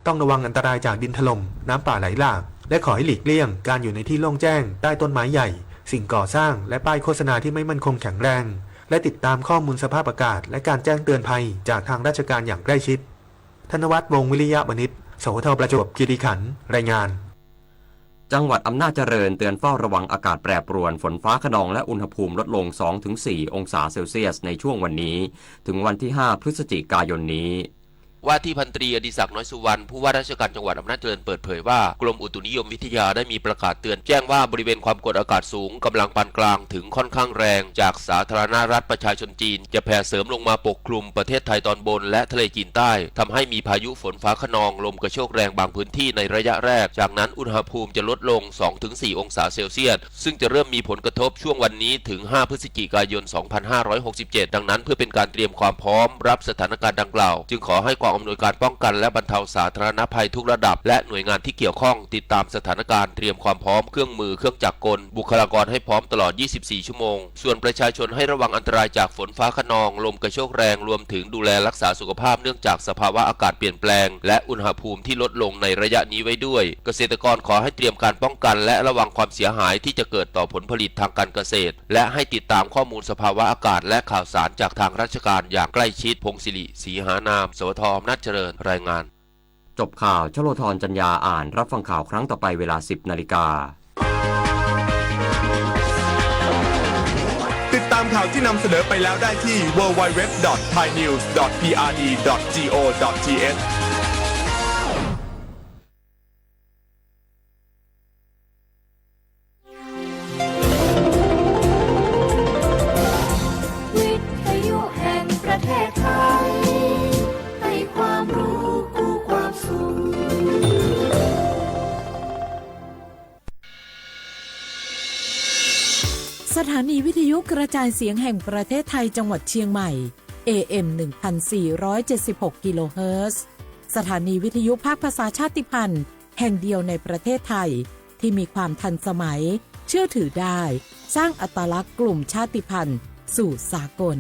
ต้องระวังอันตรายจากดินถล่ม น้ำป่าไหลหลาก และขอให้หลีกเลี่ยงการอยู่ในที่โล่งแจ้ง ใต้ต้นไม้ใหญ่ สิ่งก่อสร้าง และป้ายโฆษณาที่ไม่มั่นคงแข็งแรง และติดตามข้อมูลสภาพอากาศ และการแจ้งเตือนภัยจากทางราชการอย่างใกล้ชิด ธนวัฒน์ วงศ์วิริยะวณิช สวท ประจวบคีรีขันธ์ รายงาน จังหวัดอำนาจเจริญเตือนเฝ้าระวังอากาศแปรปรวน ฝนฟ้าคะนองและอุณหภูมิลดลง สองถึงสี่ องศาเซลเซียส ในช่วงวันนี้ ถึงวันที่ ห้า พฤศจิกายนนี้ ว่าที่พันตรีอดิศักดิ์ น้อยสุวรรณ ผู้ว่าราชการจังหวัดอำนาจเจริญเปิดเผยว่า กรมอุตุนิยมวิทยาได้มีประกาศเตือนแจ้งว่าบริเวณความกดอากาศสูงกำลังปานกลางถึงค่อนข้างแรงจากสาธารณรัฐประชาชนจีน จะแผ่เสริมลงมาปกคลุมประเทศไทยตอนบนและทะเลจีนใต้ ทำให้มีพายุฝนฟ้าคะนอง ลมกระโชกแรงบางพื้นที่ในระยะแรก จากนั้นอุณหภูมิจะลดลง สองถึงสี่ องศาเซลเซียส ซึ่งจะเริ่มมีผลกระทบช่วงวันนี้ถึง ห้า พฤศจิกายน สองพันห้าร้อยหกสิบเจ็ด ดังนั้นเพื่อเป็นการเตรียมความพร้อมรับสถานการณ์ดังกล่าว จึงขอให้กองอำนวยการป้องกันและบรรเทาสาธารณภัยทุกระดับ และหน่วยงานที่เกี่ยวข้องติดตามสถานการณ์ เตรียมความพร้อมเครื่องมือเครื่องจักรกล บุคลากรให้พร้อมตลอด ยี่สิบสี่ ชั่วโมง ส่วนประชาชนให้ระวังอันตรายจากฝนฟ้าคะนอง ลมกระโชกแรง รวมถึงดูแลรักษาสุขภาพเนื่องจากสภาวะอากาศเปลี่ยนแปลง และอุณหภูมิที่ลดลงในระยะนี้ไว้ด้วย เกษตรกรขอให้เตรียมการป้องกันและระวังความเสียหายที่จะเกิดต่อผลผลิตทางการเกษตร และให้ติดตามข้อมูลสภาวะอากาศและข่าวสารจากทางราชการอย่างใกล้ชิด พงศิริ ศรีหานาม สวท อำนาจเจริญ รายงาน จบข่าว ชโลธร จันยา อ่าน รับฟังข่าวครั้งต่อไปเวลา สิบนาฬิกา ติดตามข่าวที่นำเสนอไปแล้วได้ที่ ดับเบิลยู ดับเบิลยู ดับเบิลยู ดอท ไทยนิวส์ ดอท พีอาร์ดี ดอท จี โอ ดอท ที เอช วิทยุแห่งประเทศไทย ให้ความรู้คู่ความสุข สถานีวิทยุกระจายเสียงแห่งประเทศไทยจังหวัดเชียงใหม่ เอ เอ็ม หนึ่งพันสี่ร้อยเจ็ดสิบหก กิโลเฮิรตซ์ สถานีวิทยุภาคภาษาชาติพันธุ์แห่งเดียวในประเทศไทย ที่มีความทันสมัย เชื่อถือได้ สร้างอัตลักษณ์กลุ่มชาติพันธุ์สู่สากล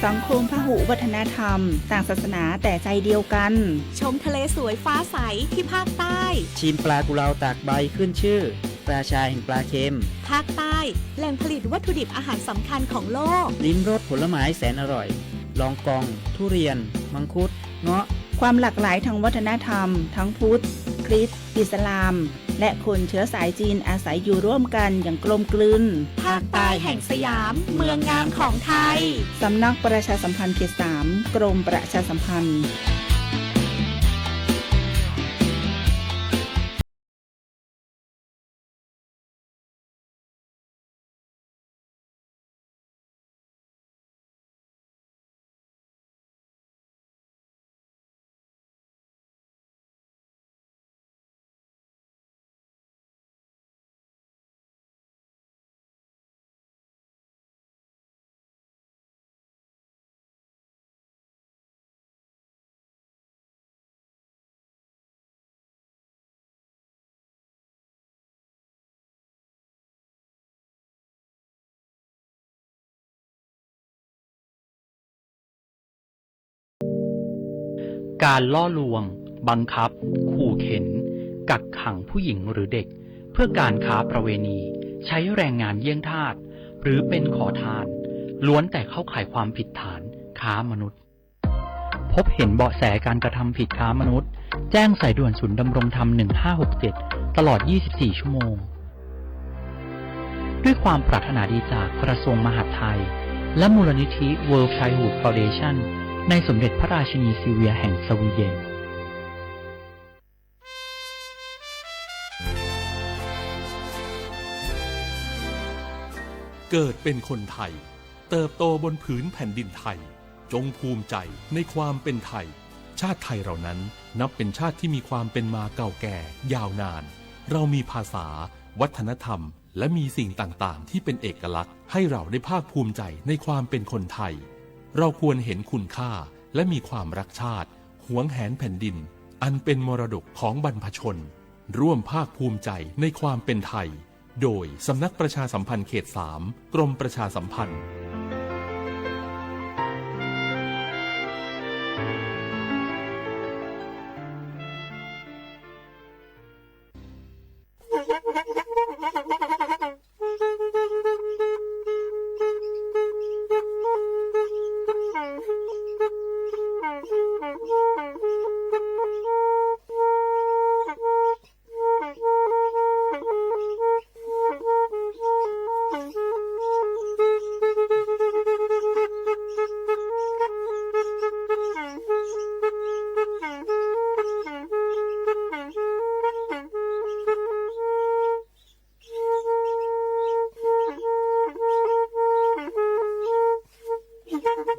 สังคมพหุวัฒนธรรม ต่างศาสนาแต่ใจเดียวกัน ชมทะเลสวยฟ้าใสที่ภาคใต้ ชิมปลากุเลาตากใบขึ้นชื่อ ราชาแห่งปลาเค็ม ภาคใต้ แหล่งผลิตวัตถุดิบอาหารสำคัญของโลก ลิ้มรสผลไม้แสนอร่อย ลองกอง ทุเรียน มังคุด เงาะ ความหลากหลายทางวัฒนธรรม ทั้งพุทธ คริสต์ อิสลาม และคนเชื้อสายจีนอาศัยอยู่ร่วมกันอย่างกลมกลืน ภาคใต้แห่งสยาม เมืองงามของไทย สำนักประชาสัมพันธ์เขตสาม กรมประชาสัมพันธ์ การล่อลวง บังคับ ขู่เข็น กักขังผู้หญิงหรือเด็ก เพื่อการค้าประเวณี ใช้แรงงานเยี่ยงทาส หรือเป็นขอทาน ล้วนแต่เข้าข่ายความผิดฐานค้ามนุษย์ พบเห็นเบาะแสการกระทำผิดค้ามนุษย์ แจ้งสายด่วนศูนย์ดำรงธรรม หนึ่งห้าหกเจ็ด ตลอด ยี่สิบสี่ ชั่วโมง ด้วยความปรารถนาดีจากกระทรวงมหาดไทย และมูลนิธิ World Childhood Foundation ในสมเด็จพระราชินีซิลเวียแห่งสวีเดน เกิดเป็นคนไทย เติบโตบนผืนแผ่นดินไทย จงภูมิใจในความเป็นไทย ชาติไทยเรานั้นนับเป็นชาติที่มีความเป็นมาเก่าแก่ยาวนาน เรามีภาษา วัฒนธรรม และมีสิ่งต่างๆ ที่เป็นเอกลักษณ์ ให้เราได้ภาคภูมิใจในความเป็นคนไทย เราควรเห็นคุณค่า และมีความรักชาติ หวงแหนแผ่นดิน อันเป็นมรดกของบรรพชน ร่วมภาคภูมิใจในความเป็นไทย โดยสำนักประชาสัมพันธ์เขตสาม กรมประชาสัมพันธ์ ဖ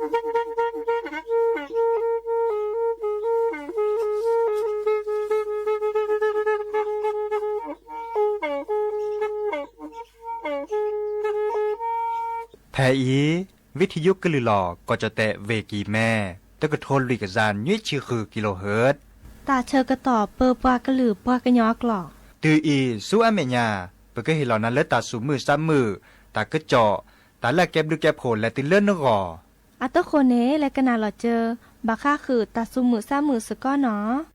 ဲအံၤ ဝံထံယိကလုာ်လီၤ ကီၢ်ကၠီၣ်တဲၣ် ဝ့ၢ်ကံၤမဲ တကထိလွံၢ်ကယၤနွံဆံဃု kilohertz တၢ်ဆၢကတီၢ်ပၢပှၤကလုာ်ပှၤကညီအကျိာ်. တုၤအံၤဆူအမဲာ်ညါ ပကဟ့ၣ်လီၤနၤလၢတၢ်သူၣ်မုာ်သးမုာ်, တၢ်ကစီၣ်, တၢ်လၢအကဲဘျုးကဲဖှိၣ်လဲၤတုၤလၢနဂီၢ်. အတဃိန့ၣ် လဲၤကနၣ်လီၤစၢၤ ဘၣ်ဃးဃုာ်တၢ်သူၣ်မုာ်သးမုာ်စ့ၢ်ကီးနီၤ.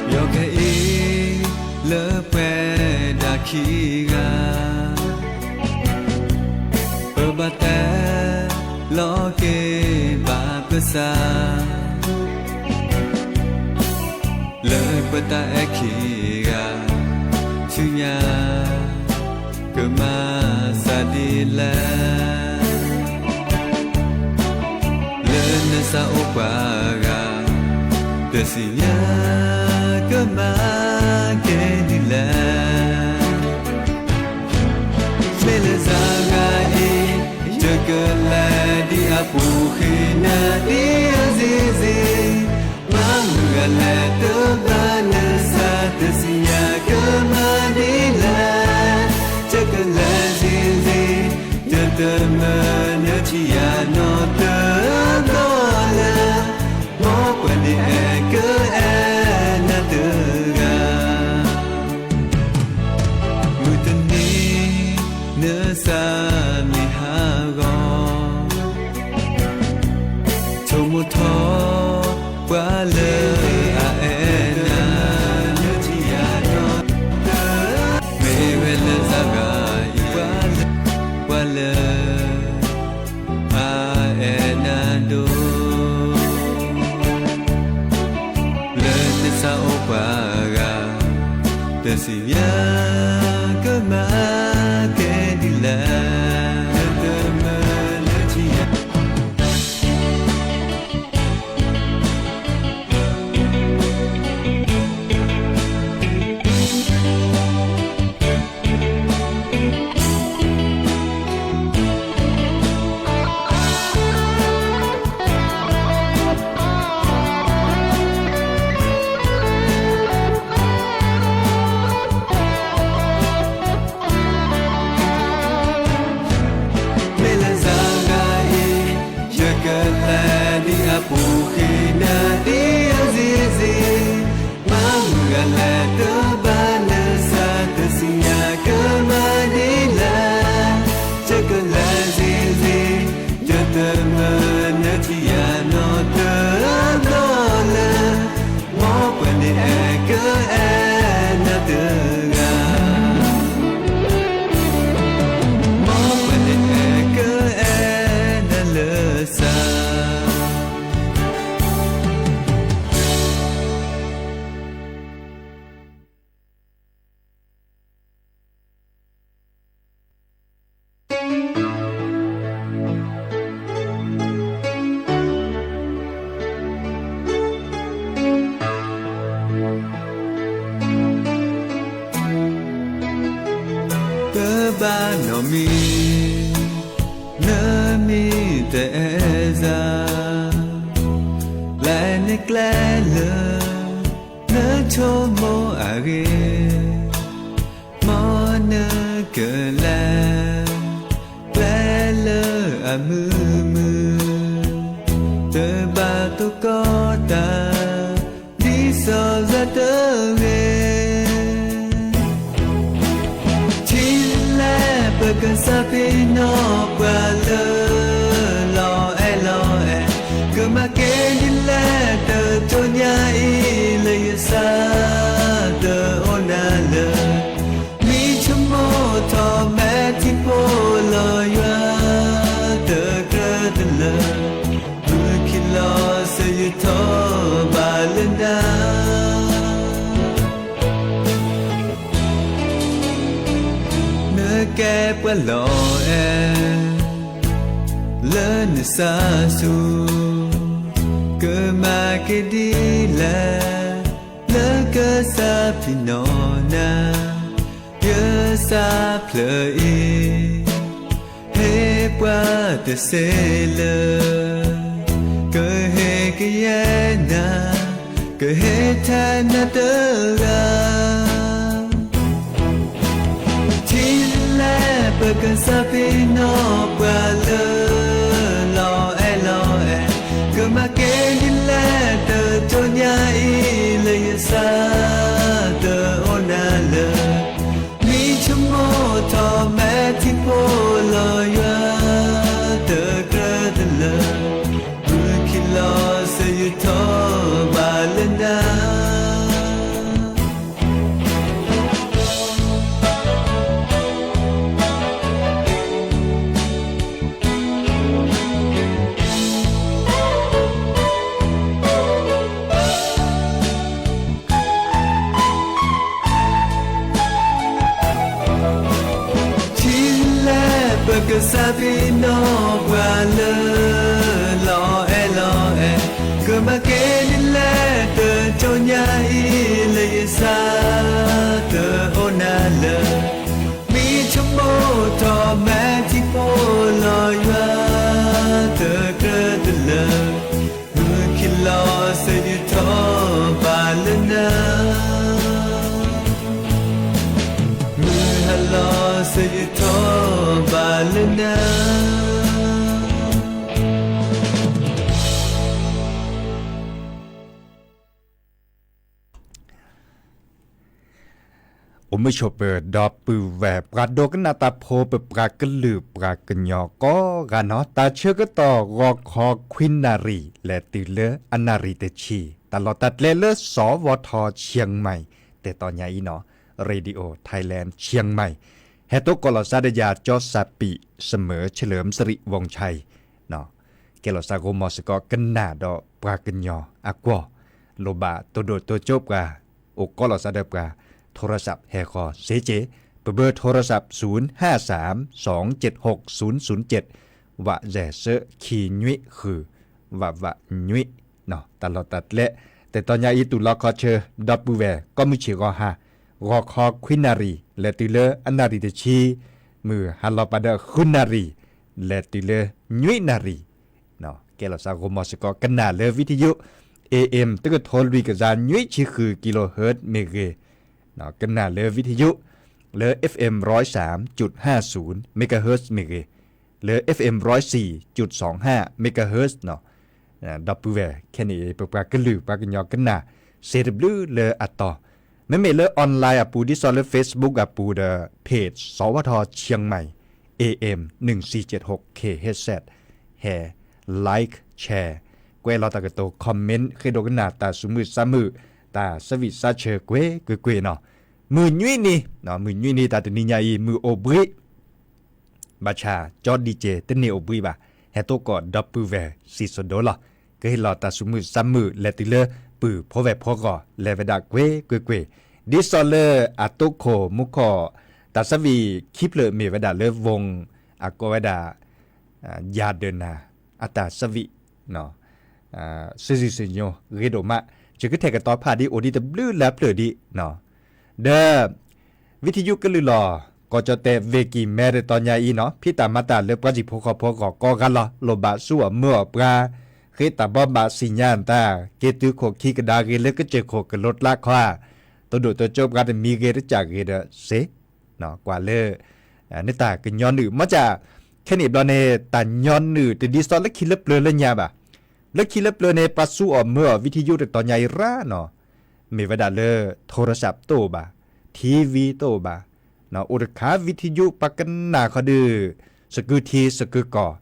ယီၤခဲအံၤ လၢပှဲၤဒၣ်ခံဂၤ ပဘၣ်တဲလီၤက့ၤဘၣ်ပစၢ် လၢပတၢ်အဲၣ်ခံဂၤ ဆူညါ ကမၤသးဒ်လဲၣ် လၢနသးအိၣ်ပှၤဂၤ တသ့ၣ်ညါ ကမၤကဲဒ်လဲၣ် မ့ၢ်လၢစးဂၤအံၤ ယကလဲၤဒ်အပူၤဃ့နၤဒ်အံၤစ့ၢ်စ့ၢ် မၤမုၢ်ဂၤလဲၤတဘၣ်နသး တသ့ၣ်ညါကမၤဒ်လဲၣ် ယကလဲၤစ့ၢ်စ့ၢ် ယတမၢနထံၣ်ယၤနီတဘျီလၢၤ မ်ပှၤန့ၣ်အဲၣ်ကအဲၣ်နၤတဂၤ မုၢ်တနံၤ နသးမ့ၢ်ဟးဂီၤ ဆိကမိၣ်ထီၣ် ပှၤလၢအအဲၣ်နၤ မ့ၢ်ဝဲလၢစးဂၤအံၤ ပှၤလၢ အအဲၣ်နၤဒိၣ် လၢနသးအိၣ်ပှၤဂၤ တသ့ၣ်ညါ ကမၤကဲဒ်လဲၣ် လၢတမၢလၢထံၣ်ယၤ မ့ၢ်လၢစးဂၤအံၤ ယကလဲၤဒ်အပူၤဃ့နၤဒ်အံၤစ့ၢ်စ့ၢ် မၤမုၢ်ဂၤလဲၤတဘၣ်နသး တသ့ၣ်ညါကမၤဒ်လဲၣ် ယကလဲၤစ့ၢ်စ့ၢ် ယတမၢနထံၣ်ယၤနီတဘျီလၢၤ မ်ပှၤန့ၣ်အဲၣ်ကအဲၣ်နၤတဂၤ မ်ပှၤန့ၣ်အဲၣ်ကအဲၣ်နၤလၢစး တဘၣ်နီတမံၤ နမ့ၢ်တအဲၣ်စၢ် လဲၤနကျဲလၢ နဆိကမိၣ်အဂ့ၢ် မ်နကလဲၤ ကျဲလၢအမုာ်မုာ် တဘၣ်သကိးတၢ် ဒ်စီၤစၤတဂ့ၤ ထံၣ်လဲၣ်ပကစၢ်ဖံးနီၣ်ပှၤလၢ လီၤအဲၣ်လီၤအဲၣ် ကမၤကဲဒ်လဲၣ်တကတီၢ်ညါအံၤ လၢယသးတအိၣ်နၤလၢ မ့ၢ်ဆိကမိၣ်ထီၣ်မဲာ်ထံဖိလီၤယွၤ တကြၢးတလၢ မုၢ်ခံလီၤစၢၤယထီၣ်ဘၣ်လၢနၤ မ့ၢ် ကဲပှၤလီၤအဲၣ် လၢနသးဆူၣ်, ကမၤက့ၤဒ်လဲၣ် လၢကစၢ်ဖံးနီၣ်နၤ, ယသးဖျၢၣ်အံၤ ဟ့ၣ်ပှၤတစ့လၢ ကဟ့ၣ်ကယဲၢ်နၤ, ကဟ့ၣ်ထဲနၤတဂၤ ထံၣ်လဲၣ် ပကစၢ်ဖံးနီၣ်ပှၤလၢ လီၤအဲၣ်လီၤအဲၣ်, ကမၤက့ၤဒ်လဲၣ် တကတီၢ်ညါအံၤ လၢယသးတအိၣ်နၤလၢ မ့ၢ်ဆိကမိၣ်ထီၣ်မဲာ်ထံဖိလီၤယွၤ တကြၢးတလၢာ်, မုၢ်ခံလီၤစၢၤယထီၣ်ဘၣ်လၢနၤ ထံၣ်လဲၣ် ပကစၢ်ဖံးနီၣ်ပှၤလၢ လီၤအဲၣ်လီၤအဲၣ်, ကမၤက့ၤဒ်လဲၣ် တကတီၢ်ညါအံၤ လၢယသးတအိၣ်နၤလၢာ်, မ့ၢ်ဆိကမိၣ်ထီၣ်မဲာ်ထံဖိလီၤယွၤ တကြၢးတလၢာ်, မုၢ်ခံလီၤစၢၤယထီၣ်ဘၣ်လၢနၤ မုၢ်ဟါလီၤစၢၤယထီၣ်ဘၣ်လၢနၤ အိၣ်မုာ်ဆိးပၢၤ ဒီပုၢ်ဝဲၢ် ပှၤဒိကနၣ်တၢ်ဖိ ပပှၤကလုာ်ပှၤကညီကိးဂၤနီၢ်, တၢ်ဆၢကတီၢ် ဂီၤခီခွံနၣ်ရံၣ် လဲၤတုၤလၢအနၣ်ရံၣ်တဆံ, တၢ်လီၢ်တၢ်ကျဲလၢ သီဝီထီ เชียงใหม่ တဲတီညါအံၤနီၢ်, Radio Thailand เชียงใหม่ ဟဲတိကိးလီၤစၢ်ဒီးယၤ ကၠီစၢ်ပံး เสมอเฉลิมสิริวงศ์ชัย ကဲလီၤစၢ်ဂိၢ်မီၤစ့ၢ်ကီး ကနၣ်ဒီးပှၤကညီအကွီၢ်, လိၣ်ဘၣ်တိၢ်ဒိၣ်တိၢ်ကၠိပှၤ, အိၣ်ကိးလီၤစၢ်ဒီးပှၤ, ထိရစးဟဲဃီၤစ့ၢ်ကီး, ပဘၢထိရစး ศูนย์ห้าสาม สองเจ็ดหก ศูนย์ศูนย์เจ็ด ဝးစဲးဆၢ ခံနွံဃု ဝးဝးနွံ တၢ်လီၢ်တၢ်ကျဲ, တဲတီညါအံၤ တူၢ်လီၤခီဆၢ ဒီပုၢ်ဝဲၢ် ကိးမုၢ်ဆ့ၣ်ဂီၤဟါ, ဂီၤခီခွံနၣ်ရံၣ် လဲၤတုၤလၢအနၣ်ရံၣ်တဆံ, မုၢ်ဟါလီၤပာ်ဒီးဃုနၣ်ရံၣ် လဲၤတုၤလၢနွံနၣ်ရံၣ်, ကဲလီၤစၢ်ဂိၢ်မီၤစ့ၢ်ကီး ကနၣ်လၢ วิทยุ เอเอ็ม တကထိလွံၢ်ကယၤနွံဆံဃု กิโลเฮิรตซ์ เมเก ကနၣ်လၢ วิทยุ လၢ เอฟเอ็ม ร้อยสามจุดห้าศูนย์ เมกะเฮิรตซ์ เมเก လၢ เอฟเอ็ม ร้อยสี่จุดสองห้า เมกะเฮิรตซ์ နီၢ်, ဒီပုၢ်ဝဲၢ်ခဲန့ၣ် ပပှၤကလုာ်ပှၤကညီကနၣ် စ့တဘျုးလၢအတီၤ, မ့မ့ၢ်လၢ online အပူၤ ဒ်သိးလၢ Facebook အပူၤဒီး page သီဝီထီ เชียงใหม่ เอเอ็ม หนึ่งสี่เจ็ดหก เคเอชเอส ဟဲ like share ကွဲးလီၤတၢ်ကတိၤ comment ဃ့ဒိကနၣ်တၢ်သူၣ်မုာ်သးမုာ် တၢ်ဆၢဝံၣ်ဆၢဆၢကွ့ၢ်ကွ့ၢ်ကွ့ၢ်နီၢ်, မုၢ်နွံနံၤ, မုၢ်နွံနံၤ တၢ်တနံၤညါအံၤ မုၢ်အိၣ်ဘှံး ဘၣ်ဆၣ် ကၠီဒံက့ၤ တန့ၢ်အိၣ်ဘှံးဘၣ်, ဟဲတိကိးဒီပုၢ်ဝဲၢ်စံၣ်စိၤဒိလီၤ, ကဟ့ၣ်လီၤတၢ်သူၣ်မုာ်သးမုာ် လဲၤတုၤလၢပုၢ်ဖိဝဲၢ်ဖိဂီၢ် လဲၤဝဲဒၣ်ကွ့ၢ်ကွ့ၢ်ကွ့ၢ်, ဒ်သိးလၢအတိခိၣ်မူခိၣ် တၢ်ဆၢဝံၣ်ခံဖျၢၣ်မ့ၢ်ဝဲဒၣ်လၢ ဝူ အကိးဝဲဒၣ် ယၤဒၢနၤ အတၢ်ဆၢဝံၣ် စံၣ်စိၤစံၣ်ညီ ဂ့ၤဒိၣ်မး, ယကထဲၣ်ကတီၤဖးဒ်အိၣ်ဒံးတဘျုးလၢအဖျၢၣ်ဒံး, ဒီး ဝံထယုကလုၢ်လီၤ ကီၢ်ကၠီၣ်တဲၣ် ဝ့ၢ်ကံၢ်မဲ တတီၤညါအံၤနီၢ်, ဖံးတၢ်မၤတၢ်လၢပှၤဟံၣ်ဖိဃီဖိအဂီၢ်ကိးဂၤလီၤ, လိၣ်ဘၣ်ဆူၣ်အီၣ်မၢအီၣ်ပှၤ, ဃ့တၢ်ဘိးဘၣ်စံၣ်ညါအသး, က့ၤတုၤခိၣ်ခံကဒါဂ့ၤလၢကစၢၢ်ခိၣ်ကလိကျါခီဧါ, တိၢ်ဒိၣ်တိၢ်ကၠိပှၤတမံၤဂ့ၤတကၢ်ဂ့ၤဒီးစ့ ကွၢ်လၢ နတၢ်ကညီနုၢ် မ့ၢ်က ခဲန့ၣ်ဘျီန့ၣ် တၢ်ညီနုၢ်တဒ်သိးလၢခံလၢပျၢၤလၢညါဘၣ်. လၢခံလၢပျၢၤန့ၣ် ပှၤဆူၣ်အီၣ်မၢအီၣ် ဝံထယု တတီၤညါအံၤရၣ်နီၢ်, မ့ၢ်ဝဲဒၣ်လၢ โทรศัพท์ တအိၣ်ဘၣ်, TV တအိၣ်ဘၣ်, အိၣ်တခါ ဝံထယု ပှၤကနၣ်ဃီဒုး စကုထံစကုကီၢ်,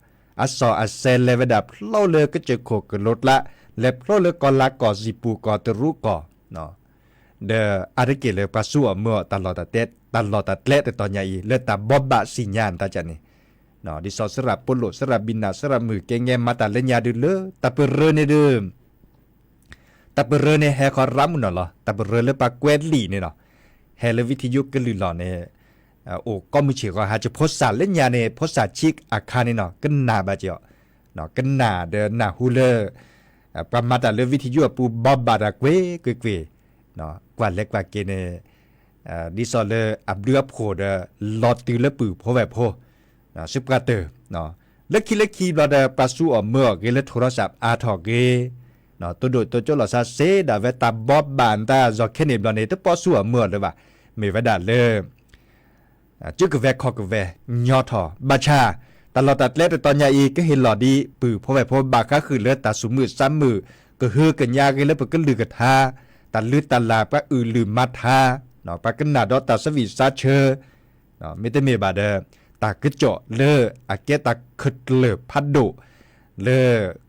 အစီၣ်အစဲလဲၤဝဲဒၣ်ဖျိလၢကစၢၢ်ခိၣ်ကလိကျါ, လဲၤဖျိလၢကီၢ်လါကီၢ်စံၣ်ပူၤကီၢ်တရူးကီၢ် ဒီးအါတက့ၢ်လၢပှၤဆူၣ်အီၣ်မၢအီၣ်တၢ်လီၢ်တၢ်ကျဲ တတီၤညါအံၤ လၢတၢ်ဘိးဘၣ်စံၣ်ညါတၢ်ကန့ၣ်, ဒ်သိးစရၣ်ပိလိာ် စရၣ်ဘံနၢ် စရၣ်မုၢ်ကဲငဲမၤတၢ်လၢညါဒုးလၢ တၢ်ပရၢန့ၣ်ဒုး တၢ်ပရၢန့ၣ်ဟဲဃီၤရၣ်မုၢ်နီၢ်လီၤ. တၢ်ပရၢလၢပှၤကွဲးလံာ်န့ၣ်လီၤ. ဟဲလၢဝံထယုကလုၢ်လီၤန့ၣ်, အိၣ်ကိးမုၢ်ဆ့ၣ်ဂီၤဟါ ကဖိစၢ်လၢညါန့ၣ် ဖိစၢ်ဆံးအခါန့ၣ်နီၤ ကနၣ်ဘၣ်က့ၤအီၤ, ကနၣ်ဒီးနၢ်ဟူလၢ ပှၤမၤတၢ်လၢ ဝံထံယုၢ် အပူၤ ဘီဘၣ်တၢ်ကွ့ၢ်ကွ့ၢ်ကွ့ၢ်, ကွၢ်လဲၤကွၢ်က့ၤန့ၣ် ဒ်သိးလၢအဘျုးအဖှိၣ်ဒီး လီၤတုၤလၢပုၢ်ဖိဝဲၢ်ဖိ စုပှၤတၢၢ်, လၢခံလၢခံဘျီဒီး ပှၤစူးအီၣ်မၢအီၣ်ဂ့ၤလၢထိၣ်ရီစၣ်အါထီၣ်ဂ့ၤ, တိဒိၣ်တိကၠိလီၤစါစ့ဒၣ်ဝဲ တၢ်ဘီဘၣ်အတၢ်ယီၤခဲန့ၣ်ဘျီန့ၣ် တပီၣ်စူးအီၣ်မၢအီၣ်လၢၤဘၣ်, မ့ၢ်ဝဲဒၣ်လၢ စုကဝဲၤခီၣ်ကဝဲၤ ညီထီၣ် ဘၣ်ဆၣ် တၢ်လီၢ်တၢ်ကျဲတတီၤညါအံၤ ကဟ့ၣ်လီၤဒ်ပုၢ်ဖိဝဲၢ်ဖိ ဘၣ်ဃးဃုာ်လၢတၢ်သူၣ်မုာ်သးမုာ် ကဟုကညးဂ့ၤလၢပကလုၢ်ကထါ, တၢ်လုၢ်တၢ်လၢ် ပှၤအုၣ်လုၢ်မၤထါ, ပှၤကနၣ်ဒီးတၢ်ဆၢဝံၣ်စါဆၢ မ့တမ့ၢ်ဘၣ်ဒီး တၢ်ကစီၣ်လၢအကဲတၢ်ခၢၣ်ကျၢၢ်ဖးဒိၣ် လၢ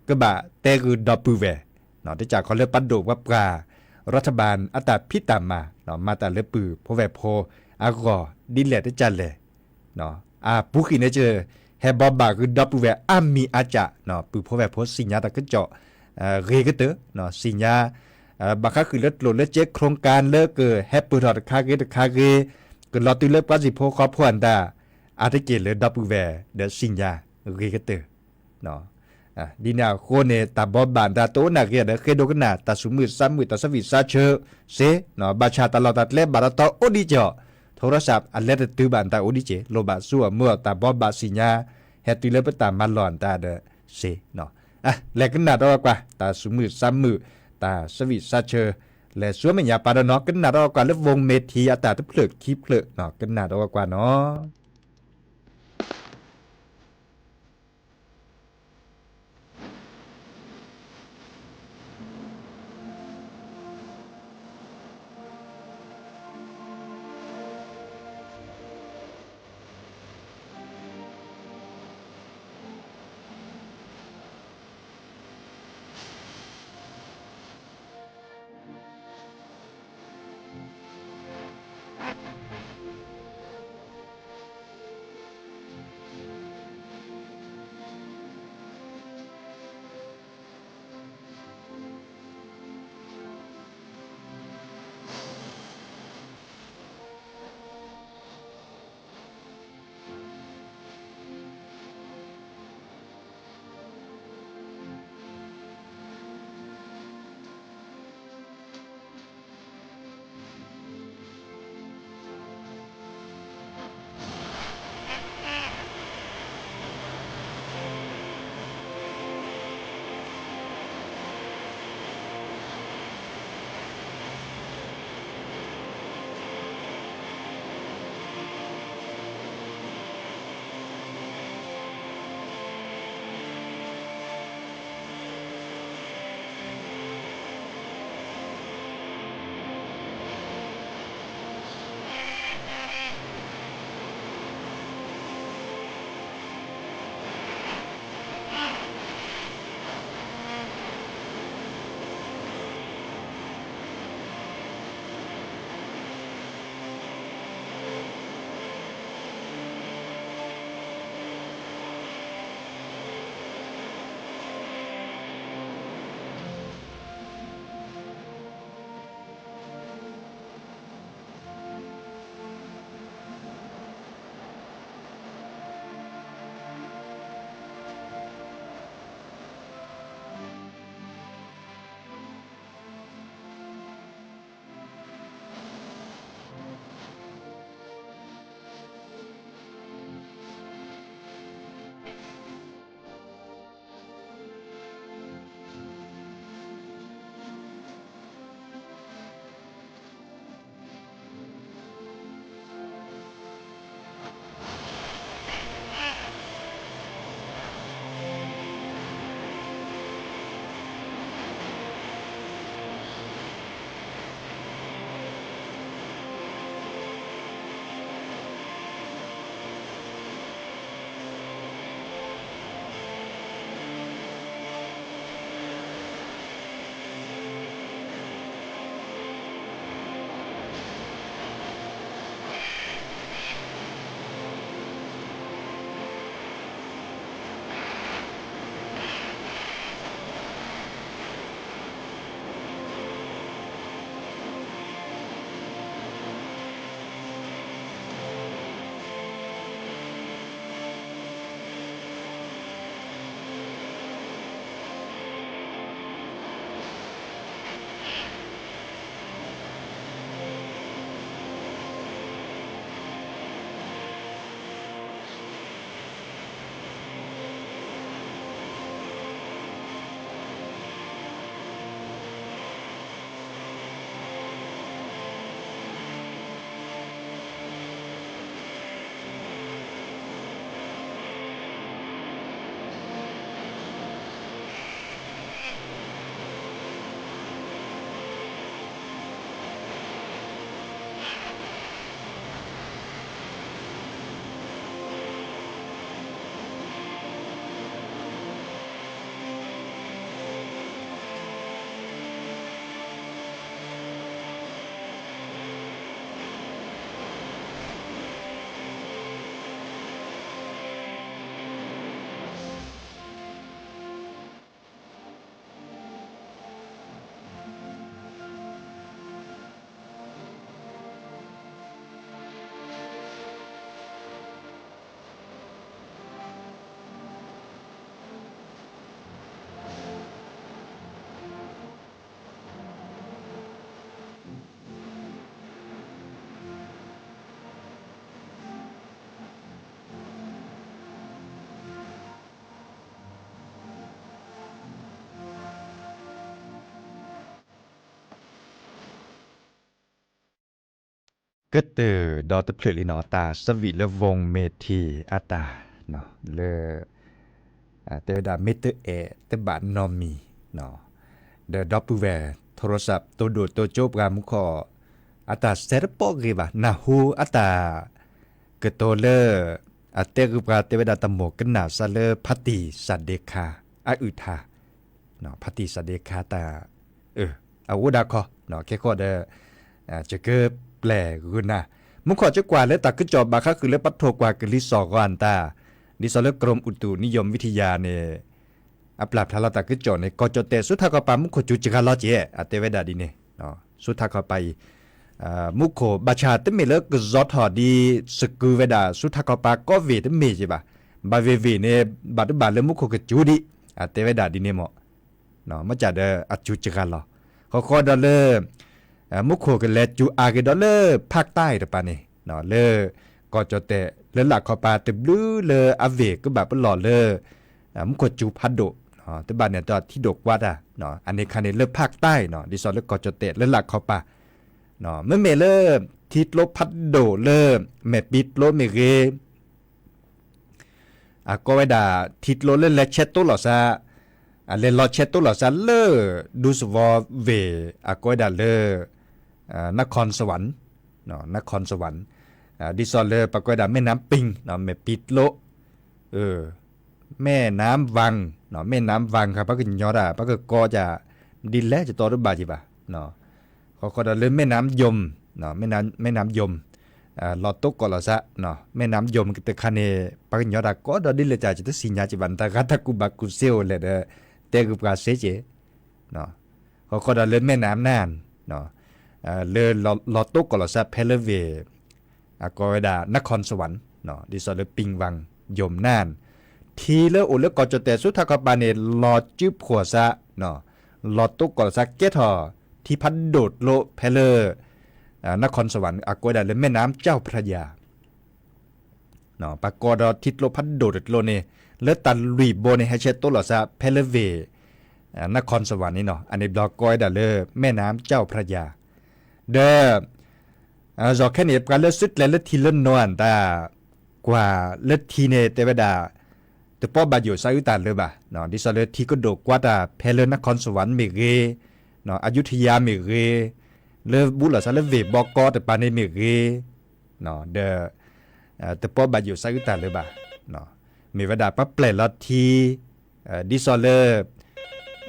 ကဘၣ်တဲဂုာ်ဒီပုၢ်ဝဲၢ်, တကးခီလၢပဒိၣ်ပှၤပှၢ် ရၤထဘၣ်အတၢ်ဖံးတၢ်မၤ မၤတၢ်လၢပုၢ်ဖိဝဲၢ်ဖိအဂီၢ် ဒ်လဲၣ်တကးလဲၣ် အပူၤကွံာ်န့ၣ် ဟဲဘီဘၣ်ဃုာ်ဒီပုၢ်ဝဲၢ်အါမံၤအါကၢ်, ပုၢ်ဖိဝဲၢ်ဖိသ့ၣ်ညါတၢ်ကစီၣ် ဂ့ၤကတၢၢ်, သ့ၣ်ညါ ဘၣ်ဃးဃုာ်လၢကျိၣ်လၢစ့ โครงการ လၢကဟဲပၢၢ်ထီၣ်တခါဂ့ၤတခါဂ့ၤ, ကလီၤတုၤလၢပှၤစံၣ်ဖိဃီဖိအတၢ် အါတက့ၢ်လၢဒီပုၢ်ဝဲၢ်ဒီးသ့ၣ်ညါဂ့ၤကတၢၢ် ဒ်န့ၣ်အဃိန့ၣ် တၢ်ဘီဘၣ်တၢ်တအိၣ်နၢ်ဂ့ၤဒီး ဃ့ဒိကနၣ် တၢ်သူၣ်မုာ်သးမုာ် တၢ်ဆၢဝံၣ်စါဆၢစ့, ဘၣ်ဆၣ်တၢ်လီၢ်တၢ်ကျဲဘၣ်တတီအိၣ်ဒံးကီး, ထိရစးအလဲၤတတုၤဘၣ်တၢ်အိၣ်ဒံးကီး, လိၣ်ဘၣ်စူးအမၢအီၣ်တၢ်ဘီဘၣ်သ့ၣ်ညါ, ဟဲတုၤလၢပတၢ်မၤလီၢ်တၢ်ဒီးစ့, လဲၤကနၣ်ဒီးကွၢ် တၢ်သူၣ်မုာ်သးမုာ် တၢ်ဆၢဝံၣ်စါဆၢ, လဲၤဆူမဲာ်ညါပာ်ဒီးနီၤ ကနၣ်ဒီးကွၢ်လၢ ဝူၤမ့ၢ်ထံ အတၢ်တဖျၢၣ်ခံဖျၢၣ် ကနၣ်ဒီးကွၢ်နီၤ. ကတၢၢ်ဒီတဖျၢၣ်လံနီၤ တၢ်ဆၢဝံၣ်လၢ ဝူၤမ့ၤထံး အတၢ် လၢ တဲဝဲဒၣ်မ့ၢ်တအဲၣ်တဘၣ်နီတမံၤ ဒီးဒီပုၢ်ဝဲၢ် ထိရစး တိၢ်ဒိၣ်တိၢ်ကၠိပှၤမူခိၣ် အတၢ်စဲတပီၣ်ဂ့ၤဘၣ် နၢ်ဟူအတၢ် ကတိၤလၢ အတဲဂုာ်ပှၤတဲဝဲဒၣ်တၢ်မိၣ်ကနၣ်စးလၢ ဖါတံၣ်စၣ်ဒ့ခါ အအုၣ်ထါ ဖါတံၣ်စၣ်ဒ့ခါတၢ် အအိၣ်ဒၣ်ခီ ခဲကီၢ်ဒီး ယကပျဲၢ်ဂုာ်နၤ မူခိၣ်ကကွၢ်လၢတၢ်ကစီၣ်ဘၣ်ဃးဃုာ်လၢပထိၣ်ကွၢ်ကလံၤစိးဂီၤအတၢ် ဒ်သိးလၢ ကရူၢ်မုတုၣ်နံယိၣ်ဝံထံယၤန့ၣ် အပျၢ်ဖျါလီၤတၢ်ကစီၣ်န့ၣ် ကီၢ်ကၠီၣ်တဲၣ်ဆူထးခီပၤမူခိၣ်စူၤစှၤလီၤကဲ အတဲဝဲဒၣ်ဒ်န့ၣ် ဆူထးခီပၤအံၤ မူခိၣ်ဘၣ်ဆၣ်တမ့ၢ်လၢကစီၤထီၣ်ဒ်စကုၤဝဲဒၣ်ဆူထးခီပၤကီၢ်ဝ့ၢ်တမ့ၢ်ကဲဘၣ် ဘၣ်ဝ့ၢ်ဝ့ၢ်န့ၣ် ဘၣ်တဘၣ်လၢမူခိၣ်ကစူၤဒံး အတဲဝဲဒၣ်ဒ်န့ၣ်မ့ၢ် မ့ၢ်ကဒီးအစူၤစှၤလီၤ ဃီဃီဒီးလၢ မူခိၣ်ကလဲၤစူၤအါက့ၤဒီးလၢဖးတၢ်တပၤန့ၣ် လၢ ကီၢ်ကၠီၣ်တဲၣ်လၢလာ်ခီပၤတဘျုးလၢအဝ့ၢ်ကဘၣ်ပလီၢ်လၢ မူခိၣ်စူၤဖးဒိၣ် တဘၣ်န့ၣ်ဒီးထံဒိၣ်ကွါတၢ် အန့ၣ်ခါန့ၣ်လၢဖးတၢ်နီၤ ဒ်သိးလၢကီၢ်ကၠီၣ်တဲၣ်လၢလာ်ခီပၤ မ့မ့ၢ်လၢ ထံကျိဖးဒိၣ်လၢ မဲာ်ပံကျိမ့ၢ်ဂ့ၤ အကိးဝဲဒၣ် ထံကျိလၢလဲၤဆဲးတိလိာ်သး အလဲၤလီၤဆဲးတိလိာ်သးလၢ ဒူသဝီဝ့ၢ် အကိးဝဲဒၣ်လၢ နခီၣ်စဝၣ် နခီၣ်စဝၣ် ဒ်သိးလၢပှၤကိးဝဲဒၣ် မဲၢ်နါပ့ၣ် မဲာ်ပံကျိ မဲၢ်နါဝၣ် မဲၢ်နါဝၣ်ခါ ပှၤကညီတၢ် ပှၤကကိးဒ် ဒ်လဲၣ်ယတီတဘၣ်ကဲဘၣ် ဃီဃီဒီးလၢ မဲၢ်နါယိမ် မဲၢ်နါယိမ် လီၤတိကိးလိာ်သး မဲၢ်နါယိမ်တခါန့ၣ် ပှၤကညီတၢ်ကိးဒီးဒ်လဲၣ်တၢ် ယတသ့ၣ်ညါကဲဘၣ် နတၢ်ဂၤတၢ်ကူၣ်ဘၣ်ကူၣ်သ့အိၣ်လဲၣ်ဒီး တဲဂုာ်ပှၤစ့ကဲ ဃီဃီဒီးလၢ မဲၢ်နါနၢၣ် လၢ လီၤတိကိးလိာ်သးဖဲလၢဝ့ၢ် အကိးဝဲဒၣ် နခီၣ်စဝၣ် ဒ်သိးလၢ ပ့ၣ်ဝၣ် ယိမ်နၢၣ် ထံလၢအိၣ်လၢကီၢ်ကၠီၣ်တဲၣ်ဆူထးခီပၤန့ၣ် လီၤစုဖှိၣ်သး လီၤတိကိးလိာ်သးကဲထီၣ် ထံဖးဒိၣ်ကျိဖဲလၢ နခီၣ်စဝၣ် အကိးဝဲဒၣ်လၢ မဲၢ်နါကၠီၣ်ဖြၢယၤ ပှၤကိးဒီးထံကျိဖးဒိၣ်တကျိန့ၣ် လၢတၢ်လွံၢ်ဘိန့ၣ် ဟဲဆဲးတိလိာ်သးဖဲလၢဝ့ၢ် နခီၣ်စဝၣ်န့ၣ်နီၤ အန့ၣ်ဘျီကိးဝဲဒၣ်လၢ မဲၢ်နါကၠီၣ်ဖြၢယၤ ဒီး ယီၤခဲန့ၣ် ပှၤလၢစုကျဲၤလၢထံလၢနိအတၢ် ကွၢ်လၢထံန့ၣ် တဲဝဲဒၣ် တပီၢ်ဘၣ်ယိၣ်သးအုးတၢ်လၢၤဘၣ် ဒ်သိးလၢထံကဒိၣ်ကွါတၢ်ဖဲလၢနခီၣ်စဝၣ်မ့ၢ်ဂ့ၤ အယူထယၤမ့ၢ်ဂ့ၤ လၢဘူးလိာ်သးလၢဝ့ၢ်ဘီကီတပၤန့ၣ်မ့ၢ်ဂ့ၤ ဒီး တပီၢ်ဘၣ်ယိၣ်သးအုးတၢ်လၢၤဘၣ် မ့ၢ်ဝဲဒၣ်ပှၤပျဲၢ်လီၤထံ ဒ်သိးလၢ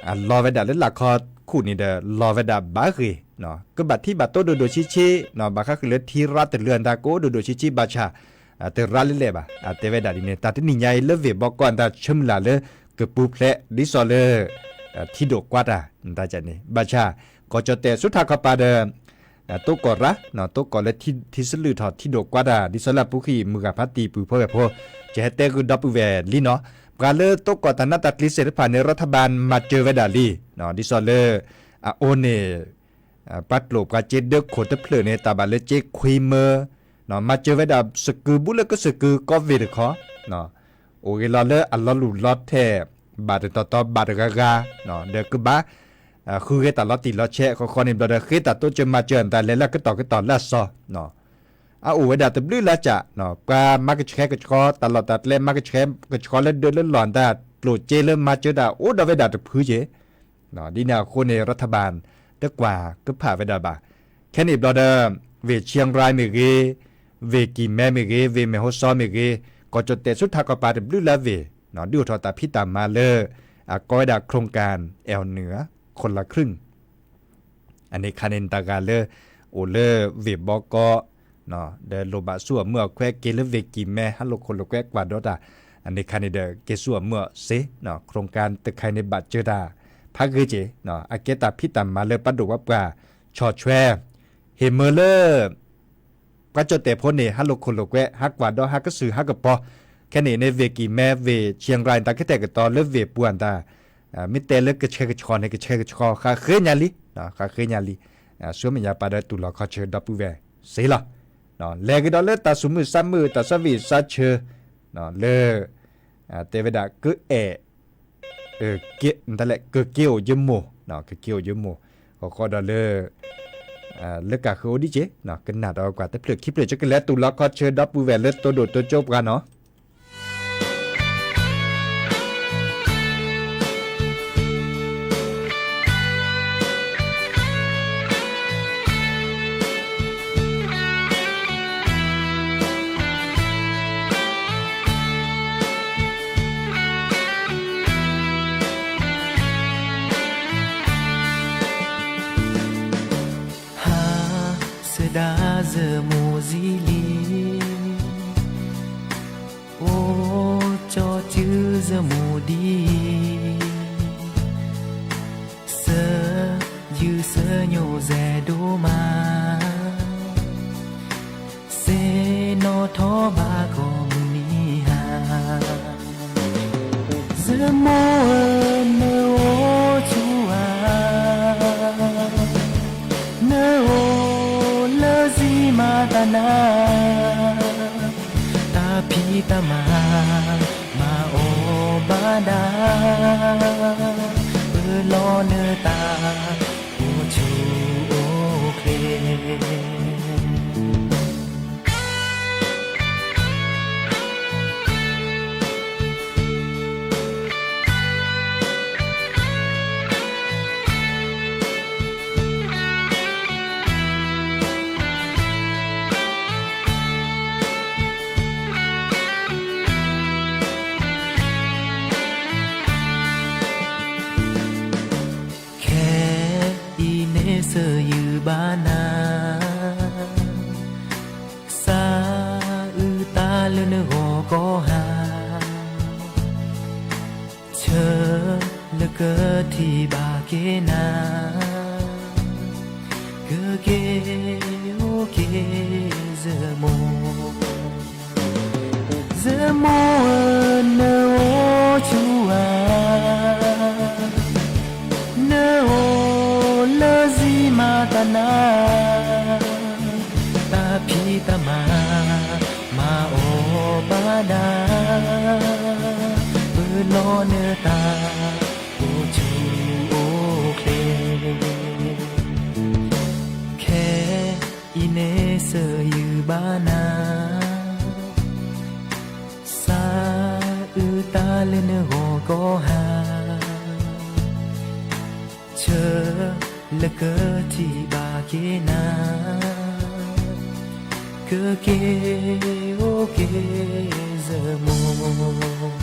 အလီၤဝဲဒၣ်လၢလာ်ခီခူၣ်န့ၣ်ဒီး လီၤဝဲဒၣ်ဘၣ်ဂ့ၤ ကဘၣ်ထံဘၣ်တိဒိၣ်ဒိၣ်ဆံးဆံး ဘၣ်ဃးဃုာ်လၢထံရၣ်တလၢအတၢ်ကိးဒိၣ်ဒိၣ်ဆံးဆံးဘၣ်ဆၣ် တရၣ်လၢလဲၣ်ဘၣ် အတဲဝဲဒၣ်ဒ်န့ၣ် တၢ်တနံၤညါအံၤလၢဝ့ၢ်ဘီကီအတၢ်ဆၢမုၢ်လၢ်လၢ ကပူၤဖျဲး ဒ်သိးလၢ ထံဒိၣ်ကွါတၢ် တၢ်န့ၣ် ဘၣ်ဆၣ် ကီၢ်ကၠီၣ်တဲၣ်ဆူထးခီပၤဒီး တိကိးရၣ် တိကိးလၢထံဆလုၢ်ထီၣ်ထံဒိၣ်ကွါတၢ် ဒ်သိးလၢအပူၤကွံာ်မုၢ်ဂၤဖးတံၢ်ပုၢ်ဖိဝဲၢ်ဖိ ယဟဲတဲဂုာ်ဒီပုၢ်ဝဲၢ်လံနီၤ ပှၤလၢတိကိးတၢ်နးတၢ်ကျံးသ့ၣ်တဖၣ်န့ၣ် ရၢထဘၣ်မၤစၢၤဝဲဒၣ်လံ ဒ်သိးလၢ အအိၣ်န့ၣ် ပှၤကျိာ်ပှၤစ့ဒၢခိၣ်တဖျၢၣ်န့ၣ် တၢ်ဘၣ်လၢစ့ခွံမၢ မၤစၢၤဝဲဒၣ်စကုၤဘူးလၢကစကုၤကီၢ်ဝ့ၢ်တခီ အိၣ်ဂ့ၤလီၤလၢအလီၤလူၢ်လီၤထဲၣ် ဘၣ်တတီၤတီၤဘၣ်တဂၤဂၤ ဒီးကဘၣ် ဃုဂဲၤတၢ်လီၤတံၢ်လီၤဆဲး ဃီဃီန့ၣ်ဘျီဒီး ဃ့တၢ်တိစၢၤမၤစၢၤတၢ်လဲၤလၢအကတီၢ်ကတီၢ်လၢအစီ အအိၣ်ဝဲဒၣ်တဘျုးလၢကၠး ပှၤမၤကဆှဲကဆှီ တၢ်လီၢ်တၢ်ကျဲမၤကဆှဲကဆှီလၢဒၢလၢလီၢ်တၢ် ကျိာ်စ့လၢမၤစၢၤတၢ်အိၣ်ဒီးဝဲဒၣ်တဖုက့ ဒ်န့ၣ်အဃိန့ၣ် ရၢထဘၣ် တကွၢ်ကဖၣ်ဝဲဒၣ်ဘၣ်. ခဲန့ၣ်ဘျီဒီး ဝ့ၢ်ဆံရၢ်မ့ၢ်ဂ့ၤ, ဝ့ၢ်ကံၢ်မဲမ့ၢ်ဂ့ၤ, ဝ့ၢ်မဲၢ်ဟိစီမ့ၢ်ဂ့ၤ, ကီၢ်ကၠီၣ်တဲၣ်ဆူထးကီၢ်ပၤတဘျုးလၢအဝ့ၢ် ဒုးအိၣ်ထီၣ်တၢ်ဖံးတၢ်မၤလၢ အကိးဝဲဒၣ် โครงการแอลเหนือ คนละครึ่ง အန့ၣ်ခါန့ၣ် နတၢ်ဂၤလၢ အိၣ်လၢဝ့ၢ်ဘီကီ ဒီးလိၣ်ဘၣ်ဆူၣ်အမုၢ်အခွဲးက့ၤလၢဝ့ၢ်ကံၢ်မဲ ဟးလိာ်ခိၣ်လိာ်ကွဲကွၢ်ဒီးတၢ် အန့ၣ်ခါန့ၣ်ဒီး က့ၤဆူၣ်အမုၢ်အစ့ โครงการတခါအံၤန့ၣ် ဘၣ်စၢၤတၢ် ဖးဂ့ၤက့ၤ အကဲတၢ်ဖံးတၢ်မၤလၢပှၤဒိၣ်ပှၤပှၢ် ဆီၣ်ထွဲ ဟ့ၣ်မၢလၢ ပှၤကၠီၣ်တဲၣ်ဖိန့ၣ် ဟးလိာ်ခိၣ်လိာ်ကွဲ ဟးကွၢ်ဒီးဟးကစုၣ်ဟးကပီၤ ခဲန့ၣ်န့ၣ် ဝ့ၢ်ကံၢ်မဲ ဝ့ၢ်ဆံရၢ် တၢ်ကတဲာ်ကတီၤလၢဝ့ၢ်ပူၤအတၢ် မ့ၢ်တဲလၢကဆှဲကဆှီန့ၣ် ကဆှဲကဆှီ ဃးဃ့ညါလံ ဃးဃ့ညါလံ ဆူမဲာ်ညါပာ်ဒီးတူၢ်လိာ်ခီဆၢဒီပုၢ်ဝဲၢ်စ့လီၤ. လဲၤကဒီးလၢတၢ်သူၣ်မုာ်သးမုာ် တၢ်သးဝံၣ်သးဆၢ လၢ တဲဝဲဒၣ် ကအဲၣ် ကက့ၤအိၣ်ယမိၢ် ကက့ၤအိၣ်ယမိၢ် ဃီဃီဒီးလၢ လၢကးဃုာ်အိၣ်ဒံးက့ၤ ကနၣ်ဒီးကွၢ်တဖျၢၣ်ခံဖျၢၣ် ကလဲၤတူၢ်လီၤခီဆၢဒီပုၢ်ဝဲၢ်လၢတိၢ်ဒိၣ်တိၢ်ကၠိပှၤနီၤ. ဟါဆၢဒၣ်ယမိၢ်ဆံးလံ, အိၣ်ကၠီစုယမိၢ်ဒံး, ဆၢယုၢ်ဆၢညိးစဲးဒိၣ်မး, စ့နီၣ်ထီၣ်ဘၣ်ကိးမုၢ်နံၤဟါ ယမိၢ်ဧၢ နအိၣ်ဆူၣ်ဧါ, နအိၣ်လၢစံးမၤတၢ်နၤ, တၢ်ဖံးတၢ်မၤ မၤအီၣ်ဘၣ်ဒၣ်, ပလီၢ်နတၢ် အိၣ်ဆူၣ်အိၣ်ချ့ ခဲအံၤန့ၣ်စၢၤယုၢ်ဘၣ်နၤ, စးအုးတၢ်လၢနဂီၢ်ကီၢ်ဟါ, ဆၢလၢကထံၣ်ဘၣ်က့ၤနၤ, ကက့ၤအိၣ်က့ၤယမိၢ် ယမိၢ်ဧၢ နအိၣ်ဆူၣ်ဧါ, နအိၣ်လၢစံးမၤတၢ်နၤ, တၢ်ဖံးတၢ်မၤ မၤအီၣ်ဘၣ်ဒၣ်, ပလီၢ်နတၢ် အိၣ်ဆူၣ်အိၣ်ချ့ ခဲအံၤန့ၣ်စၢၤယုၢ်ဘၣ်နၤ, စးအုးတၢ်လၢနဂီၢ်ကီၢ်ဟါ, ဆၢလၢကထံၣ်ဘၣ်က့ၤနၤ, ကက့ၤအိၣ်က့ၤယမိၢ်,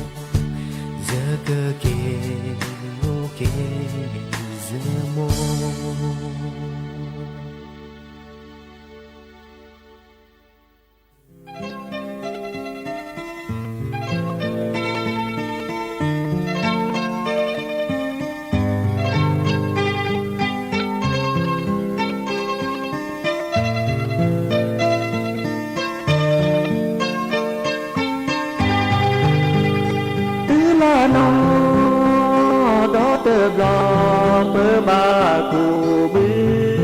ယကက့ၤအိၣ်က့ၤယမိၢ်. တုၤလီၤနီၢ်ဒီတဘျီ ပဘၣ်ကူးဘု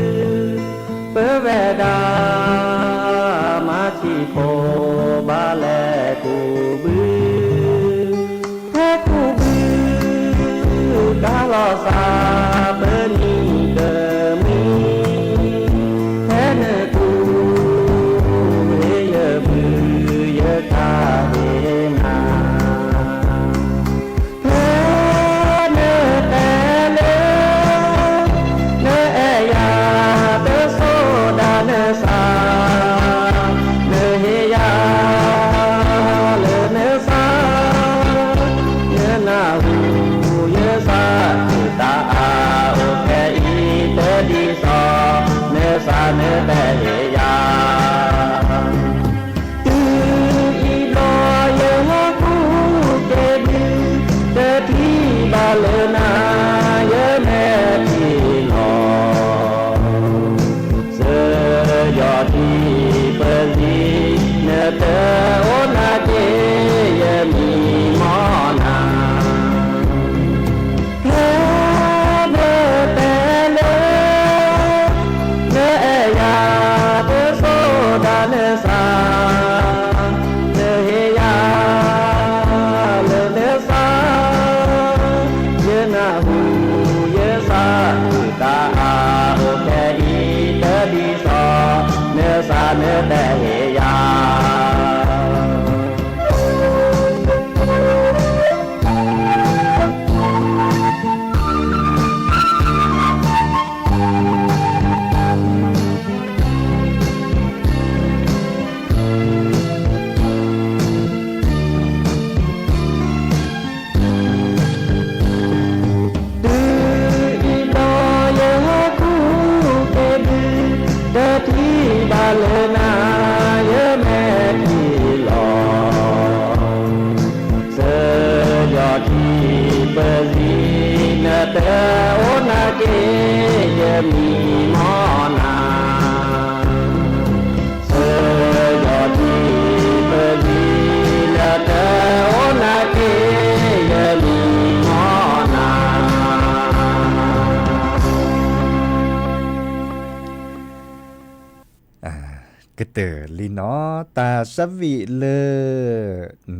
နီၤ တၢ်ဆၢဝံၣ်လၢ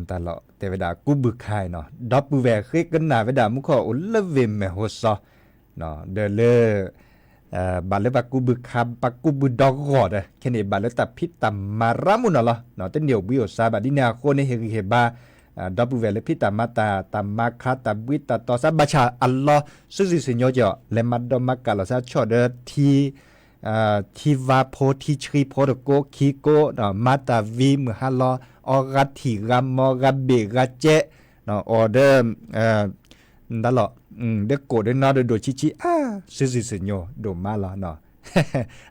တၢ်လီၢ်တဲဝဲဒၣ်ကူးဘုခါနီၤ ဒီပုၢ်ဝဲၢ်ဃ့ကနၣ်ဝဲဒၣ်မူခိၣ်အိၣ်လၢဝ့ၢ်မဲၢ်ဟိစီ ဒီးလၢ ဘၣ်လၢပှၤကူးဘုခါ ပှၤကူးဘုဒီဂီၢ်ဒီး ခဲန့ၣ်ဘၣ်လၢတၢ်ဖံးတၢ်မၤရၣ်မုၢ်နီၤလီၤ. တန့ၢ်အိၣ်ဘှံးအိၣ်စါဘၣ်ဒ်န့ၣ်အဃိန့ၣ် ဟ့ၣ်ဂံၢ်ဟ့ၣ်ဘါ ဒီပုၢ်ဝဲၢ်လၢဖံးတၢ်မၤတၢ် တၢ်မၤခါ တၢ်ဘှံးတၢ်တီၤစါ ဘၣ်ဆၣ်အလီၢ် စုစံၣ်စံၣ်ညီကီး လဲၤမၤဒီးမၤကၣ်လီၤစါဆီၣ်ဒီးထံ ထံဝါဖိ ထံဆှံဖိတကိး ခံကိး မၤတၢ်ဝံၤမုၢ်ဟါလီၤ အီၣ်ဂၤထံၣ်ဂၤမီၤ ဂၤဘ့ၣ်ဂၤကဲ အီၣ်ဒီး ဒၣ်လီၤ ဒီးကိၣ်ဒီးနီဒီးဒိၣ်ဆံးဆံး အါ စုစံၣ်စံၣ်ညီဒိၣ်မးလီၤ.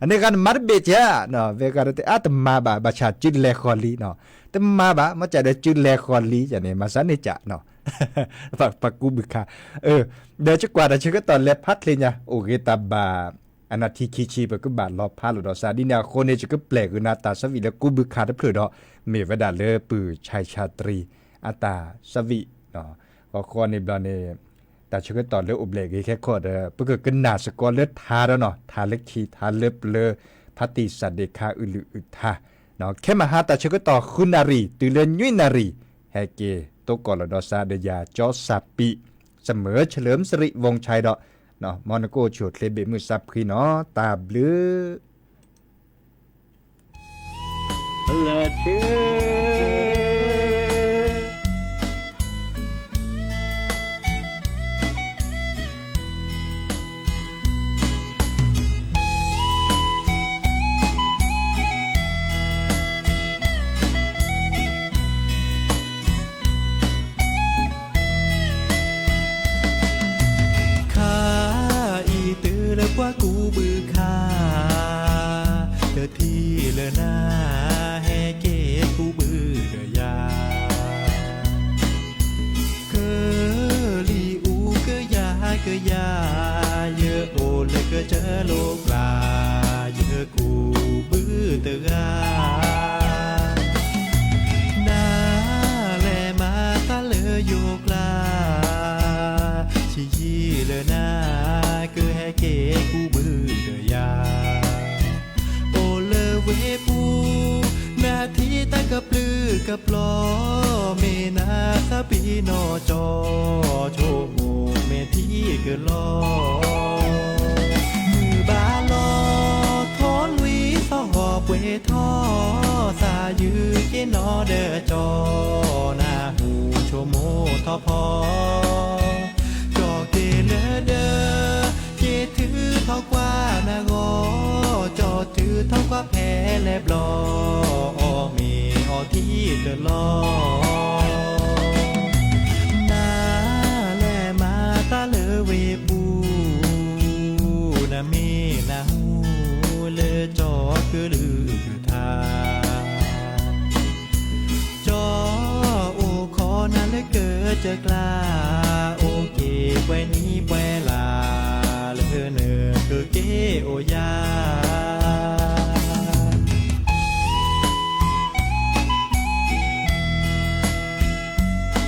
အန့ၣ်ဂၤနမၤတဘ့ၣ်ကဲ ဝဲဂၤဒီးတဲအါ တမၤဘၣ် ဘၣ်ဆၣ်စုလဲၤဃီၤလံနီၤ တမၤဘၣ် မ့ၢ်ကဒီးစုလဲၤဃီၤလံန့ၣ် မၤစၢ်န့ၢ်က ပှၤကူးဘုခါ ဒီးယကွၢ်တၢ်ဆၢကတီၢ်လဲၤဖးချ့ညါ အိၣ်ဂ့ၤတၢ်ဘၣ် အနၢ်ထံခံဆံ ပကဘၣ်လီၤဖးလိာ်ဒီးစါ ဒ်န့ၣ်အဃိန့ၣ် ယကပျဲၢ်ဂ့ၤနၤတၢ်ဆၢဝံၣ်လၢကူးဘုခါတဖျၢၣ်ဒီး မ့ၢ်ဝဲဒၣ်လၢပုၢ်ဆါဆါတရံ အတၢ်ဆၢဝံၣ် ဃီဃီန့ၣ်ဘျီန့ၣ် တၢ်ဆၢကတီၢ်လၢအိၣ်ဘျဲၣ်ဂ့ၤခဲခီဒီး ပကကနၣ်စ့ၢ်ကီးလၢထါဒီးနီၤ ထါလၢခံ ထါလၢပျၢၤ ဖါတံၢ်စၣ်ဒ့ၣ်ခါအုၣ်လုၢ်အုၣ်ထါ ခဲမဟါတၢ်ဆၢကတီၢ်ဃုနၣ်ရံၣ် တုၤလၢနွံနၣ်ရံၣ် ဟဲက့ၤသကိးလီၤဒီးစါဒီးယၤ ကၠီစၢ်ပံး စမၢၢ် เฉลิมสิริวงศ์ชัย ဒီး မ်နကအိၣ်ဆူၣ်အိၣ်ချ့ဘ့ၣ်မုၢ်ဆါဖှံနီၤ တၢ်ဘျုး လၢထံ ခါအံၤတုၤလၢပှၤကူးဘုခါ တထံၣ်လၢနၤ ဟဲက့ၤကူးဘုဒီးယၤ ကလံၤအူကယၤကယၤ ယအိၣ်လၢကစၢၢ်လိာ်ကျါ ယကူးဘုတဂၤ နၤလဲၤမၤတၢ်လၢယိၤကျါ ဆံးယံာ်လၢနၤ ကဟဲက့ၤကူးဘုဒီးယၤ အိၣ်လၢဝ့ၢ်ပူၤ နထံၣ်တၢ်ကပျုၢ်ကပျီၤ မ့ၢ်နသးပ့ၤနီၣ်ကၠီ ဆိကမိၣ်မ့ၢ်ထံကလီၤ မုၢ်ဘၣ်လီၤ ထီလွံၢ်သီၣ်ဂီၤပှဲၤထီၣ် သးယုၢ်က့ၤနီၣ်ဒီးကၠီ နၢ်ဟူဆိကမိၣ်ထီၣ်ဖီ ကၠီက့ၤလၢဒၢး က့ၤထုးထီၣ်ကွၢ်နဂီၢ် ကၠီထုးထီၣ်ကွၢ်ဖဲလဲၣ်ဘျီ အီၣ်မ့ၤအီထံတလီၤ နၤလဲၤမၤတၢ်လၢဝ့ၢ်ပူၤ နမ့ၢ်နၢ်ဟူလၢကၠီကလုၢ်ကထါ ကၠီအိၣ်ခိးနၤလၢကစၢၢ်ကျါ အိၣ်က့ၤပှဲၤနံၤပှဲၤလါ လၢနကက့ၤအိၣ်ယၤ မုၢ်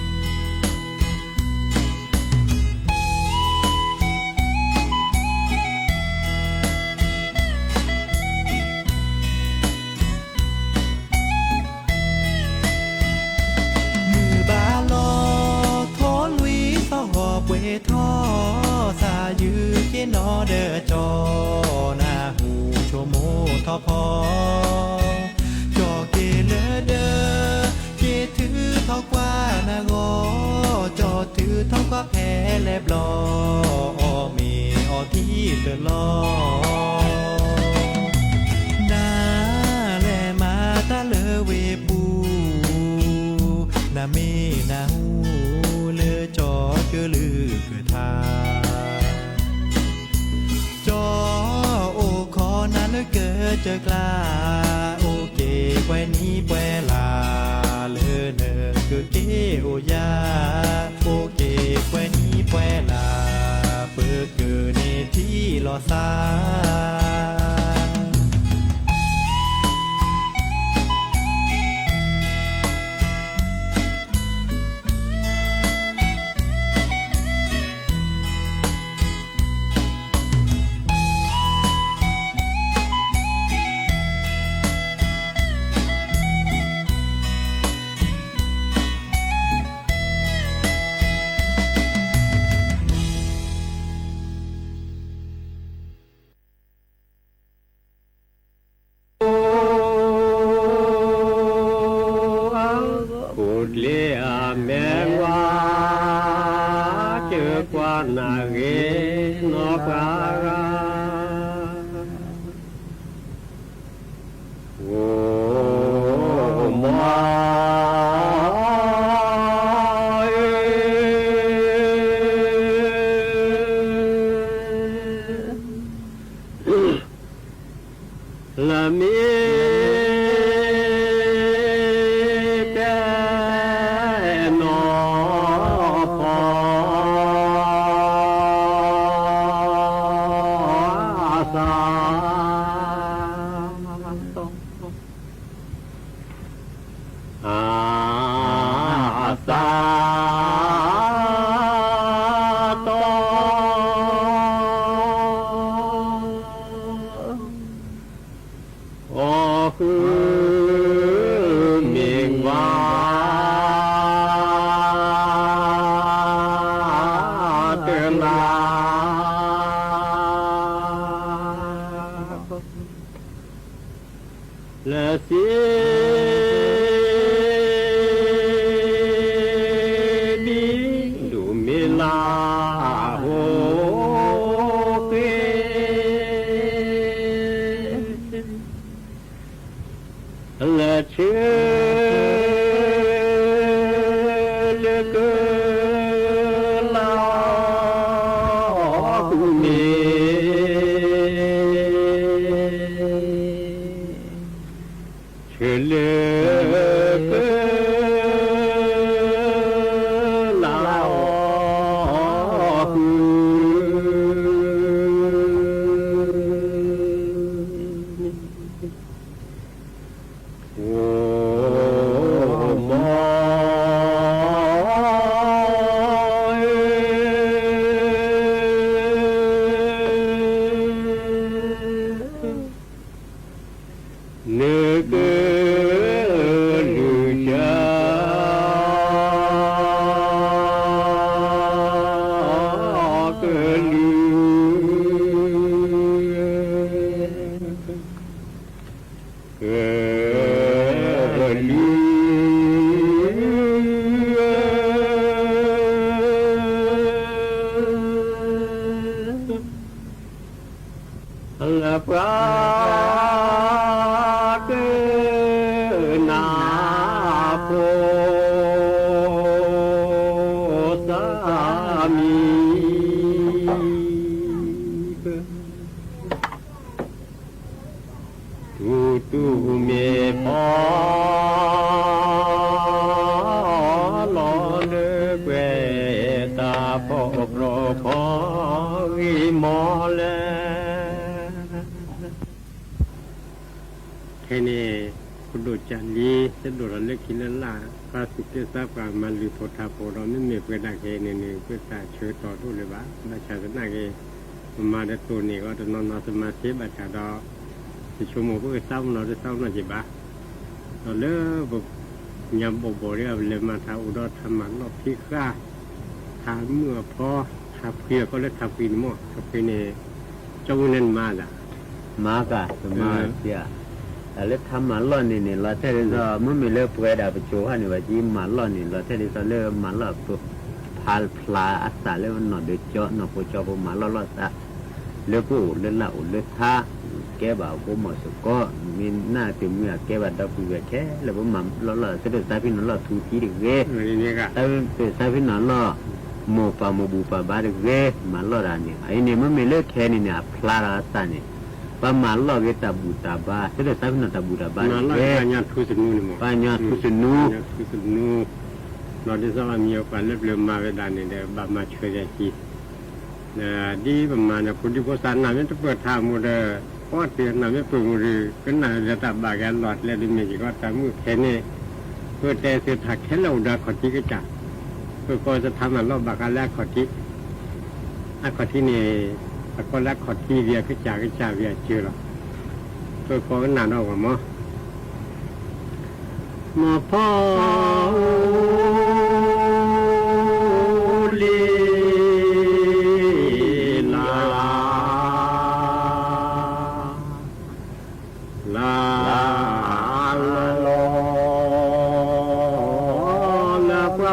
ဘၣ်လီၤ ထီလွံၢ်သီၣ်ဂီၤပှဲၤထီၣ် သးယုၢ်က့ၤနီၣ်ဒီးကၠီ နၢ်ဟူဆိကမိၣ်ထီၣ်ဖီ ကၠီက့ၤလၢဒၢး က့ၤထုးထီၣ်ကွၢ်နဂီၢ် ကၠီထုးထီၣ်ကွၢ်ဖဲလဲၣ်ဘျီ အီၣ်မ့ၤအီထံတလီၤ နၤလဲၤမၤတၢ်လၢဝ့ၢ်ပူၤ နမ့ၢ်နၢ်ဟူလၢကၠီကလုၢ်ကထါ ကၠီအိၣ်ခိးနၤလၢကစၢၢ်ကျါ အိၣ်က့ၤပှဲၤနံၤပှဲၤလါ လၢနကက့ၤအိၣ်ယၤ အိၣ်က့ၤပှဲၤနံၤပှဲၤလါ ပကန့ၢ်ထံလီၤသး နဂ့ၤနီၢ်ပှၤဂၤ အိၣ်မီ လၢမ့ၢ်တဲနီၢ်ဖီ သး အသးတီ အီၣ်ဃုမ့ၢ်ကွၢ် တလါ လၢစ့ ဘံဒိၣ်မ့ၢ်လၢဟိဃ့ လၢဆၢ လၢက လၢဟူမ့ၢ် ဆၢလၢက လၢအီၣ်ဃု အိၣ်မီ နက လုၢ်က ကလုၢ် ကလုၢ် လၢပှၤ ကနၢ်ဖိ သးမံ တူၢ်တူၢ်မ့ၢ်ဖီ လီၤလၢကွဲးတၢ်ဖီၣ် ပြီဖီ ဂ့ၤမီၢ်လဲၣ်. ခဲန့ၣ် ဖိဒိၣ်ကၢ်လံ သဒိၣ်ဒီးလၢခံလၢလာ် ပှၤသူၣ်က့သးပှၢ်မၤလုၢ်ဖိထၢ်ဖိဒီး မ့မ့ၢ်ပှဲၤဒၣ်ခဲအံၤန့ၣ်န့ၣ် ပတၢ်ဆၢကတီၢ်တအိၣ်လၢၤဘၣ်. ဘၣ်ဆၣ်သနာ်က့ ပမၤတတိၢ်န့ၣ်ဂီၢ် တနီၤနီၤသမါသ့ဘၣ်ဆၣ်ဒီး ယဆိကမိၣ်ပကသးပ့ၤနီၣ်တသးပ့ၤနီၣ်က့ၤဘၣ်. ဒီးလၢပ ညါဘီၣ်ဘီၣ်ဒ်အံၤ ပလဲၤမၤထါအိၣ်ဒီးထါမၤလီၢ်ဖံးဃာ် ထါမုၢ်အဖီ ထါဖှံ အကီလၢထါဖှံန့ၣ်မ့ၢ် ထါဖှံန့ၣ် ကၠီဝဲန့ၣ်နမၤဒၣ် မၤကၤ ပမၤစ့ဧါ. တၢ်လၢထါမၤလီၢ်န့ၣ်န့ၣ် လီၤထဲဒ်သိး မ့မ့ၢ်လၢပှဲၤဒၣ်ပစိၤခါန့ၣ် ဘၣ်က့မၤလီၢ်န့ၣ် လီၤထဲဒ်သိးလၢမၤလီၢ် ဖျါအသးလၢနီၢ်ဒၢကၠီ နီၢ်ဖိကၠီဖိမၤလီၢ်လီၢ်သး လၢကအိၣ်လၢလၢ်အိၣ်လၢထါ ကဲဘၣ်အဖိမီၤစ့ၢ်ကီး မ့ၢ်နၢ်တမုာ်အကဲဘၣ်ဒီပုၢ်ဝဲၢ်ခဲလၢာ် ပမၤလီၢ်လီၢ် သဒၢၣ်သးဖံနီၢ်လီၢ်ထူထံတဂ့ၤ သဒၢၣ်သးဖံနီၢ်လီၢ် မိၢ်ပၢ်မိၢ်ဘူၣ်ပၢ်ဘါတဂ့ၤ မၤလီၢ်တၢ်န့ၣ် အအံၤန့ၣ် မ့မ့ၢ်လၢခဲန့ၣ်န့ၣ် အဖျါဒီးအသးန့ၣ် ပှၤမၤလီၢ်ဂ့ၤတၢ်ဘူၣ်တၢ်ဘါ သဒၢၣ်သးဖံနီၢ်တၢ်ဘူၣ်တၢ်ဘါတဂ့ၤ ပှၤညီထူသနူ ပှၤညီထူသနူ ဒီးဒ်သိးလီၤမံၤပှၤလၢပျၢၤမၤဝဲဒၣ်န့ၣ်ဒီး ဘၣ်မၤဆၢယၤက့ၤ ဒ်ပမၤန့ၣ် ဖိဒံဖိသၣ်နၢ်မ့ၢ်တပၢၢ်ထါမူဒီး အီၣ်တ့ၢ်နၢ်မ့ၢ်ပၢၢ်မူဒီး ကနၣ်လၢတၢ်ဘၣ်က့ၤအလီၢ်ကျဲဒ်မ့ၢ်က့ၤကီးတၢ်မုၣ်ခဲန့ၣ် ပတဲသုထါခဲလၢာ်အိၣ်ဒီးအခီၣ်ထံးကစၢ် ပကိးသထါမၤလီၢ်ဘၣ်ဃးလၢအခီၣ်ထံး အခီၣ်ထံးန့ၣ် အကိးလၢအခီၣ်ထံးဝံၤအကစၢ်ကစၢ်ဝံၤအစၢၤလီၤ ပကိးကနၣ်ဒီးဂီၢ်မး မီၢ်ဖီအိၣ်လ့လၢ လၢလီၢ်လၢပှၤ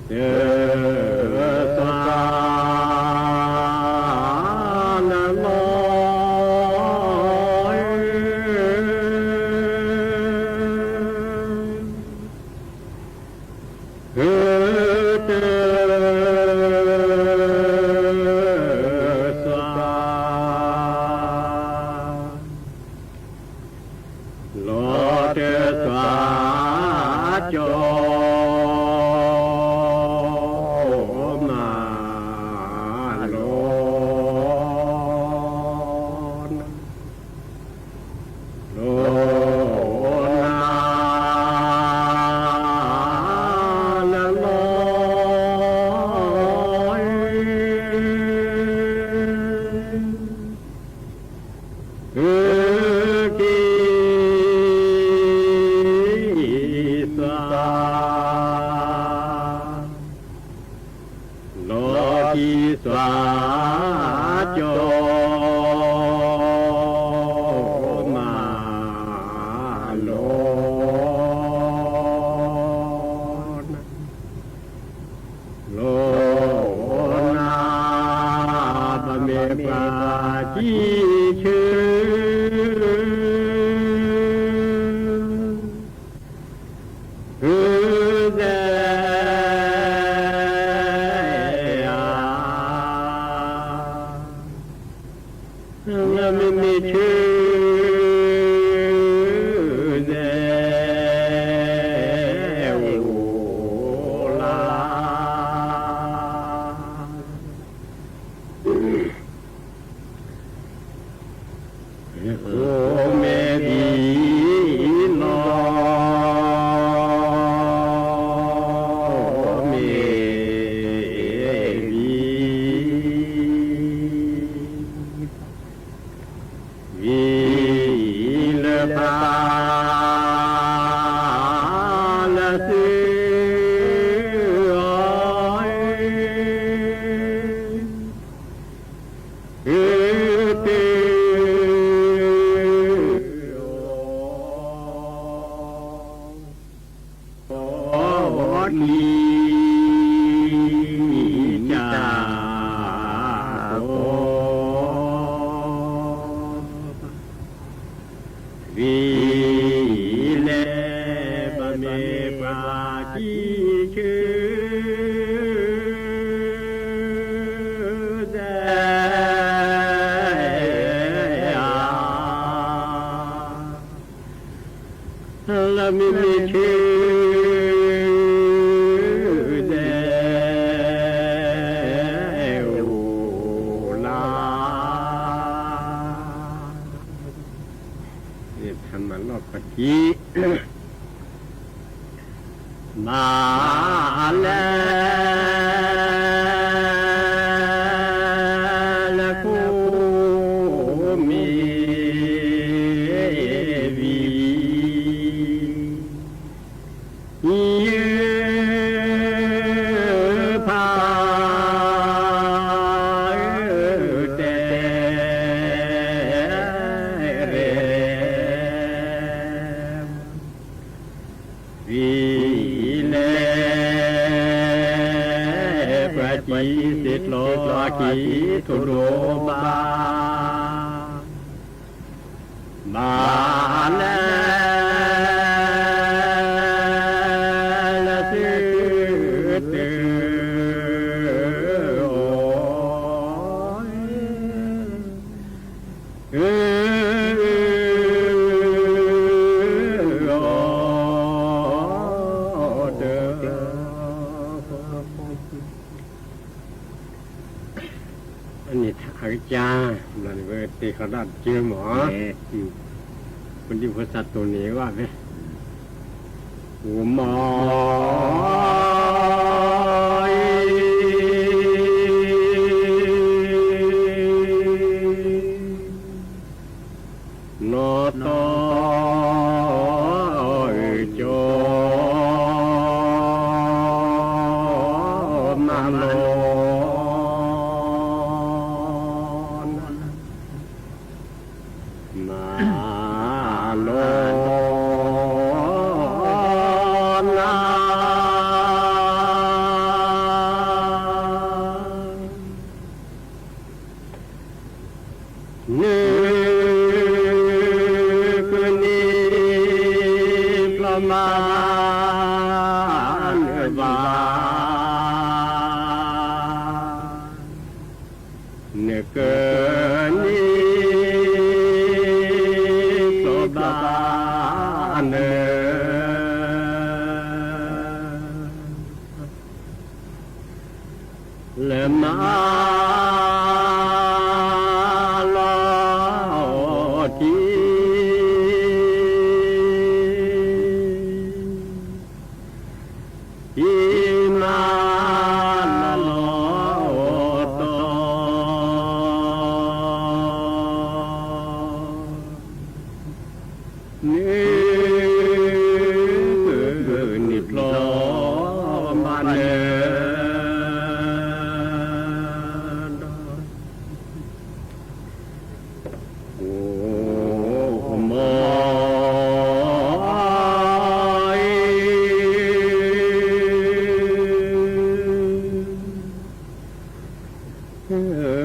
တၢ်သွါလၢလီၤ တၢ်သွါ လီၤတၢ်သွါကၠီ မၤလီၤ လီၤနၤလၢလီၤ က့ၤသွါ လီၤက့ၤသွါကၠီ မၤလီၤ လီၤနၤ ပမ့ၢ်ပှၤထံဆၢ ဂုာ်ဒဲး မ့မ့ၢ်ဆၢဒဲး အိၣ်လၢ ခိၣ်မ့ၢ်ဒ်လီၤမ့ၢ်ဒ် ဝံၤလၢပၢ်လၢသုအီၤ ဂုာ်တုၤ အီၤတံၢ်တၢ်ကီ ဝံၤလၢပမ့ၢ်ပှၤထံဆၢ ဒဲး လၢမ့မ့ၢ်ဆၢဒဲး အိၣ်လၢ ထမၤလီၢ်ပှၤထံ မၤလၢ လၢခိၣ်မ့ၢ်ဝံၤ ယဖး တဲ ရဲ ဝံၤလၢ ပှၤထံသ့ၣ်ကျီက့ၤ ထိၣ်ဒိၣ်ဘၣ် မၤလၢ လၢသုတၢ်အီၣ် အီၣ်တၢ် အန့ၣ်အကစၢ် ဘျီန့ၣ် ပကတဲဃီၤဒၣ်တကၢမး, ဖိဒံဖိသၣ်တိၢ်န့ၢ်ဘၣ်ဖဲ အိၣ်မး နီၢ်တီၢ် ကၠီ မၤလီၤ မၤလီၤ နၤ နကန့ၢ် စီၤဘၣ်နၢၤ လၢမၤ လီၤတံၢ် ဟံးမၤလီၤတီၤ မ့ၢ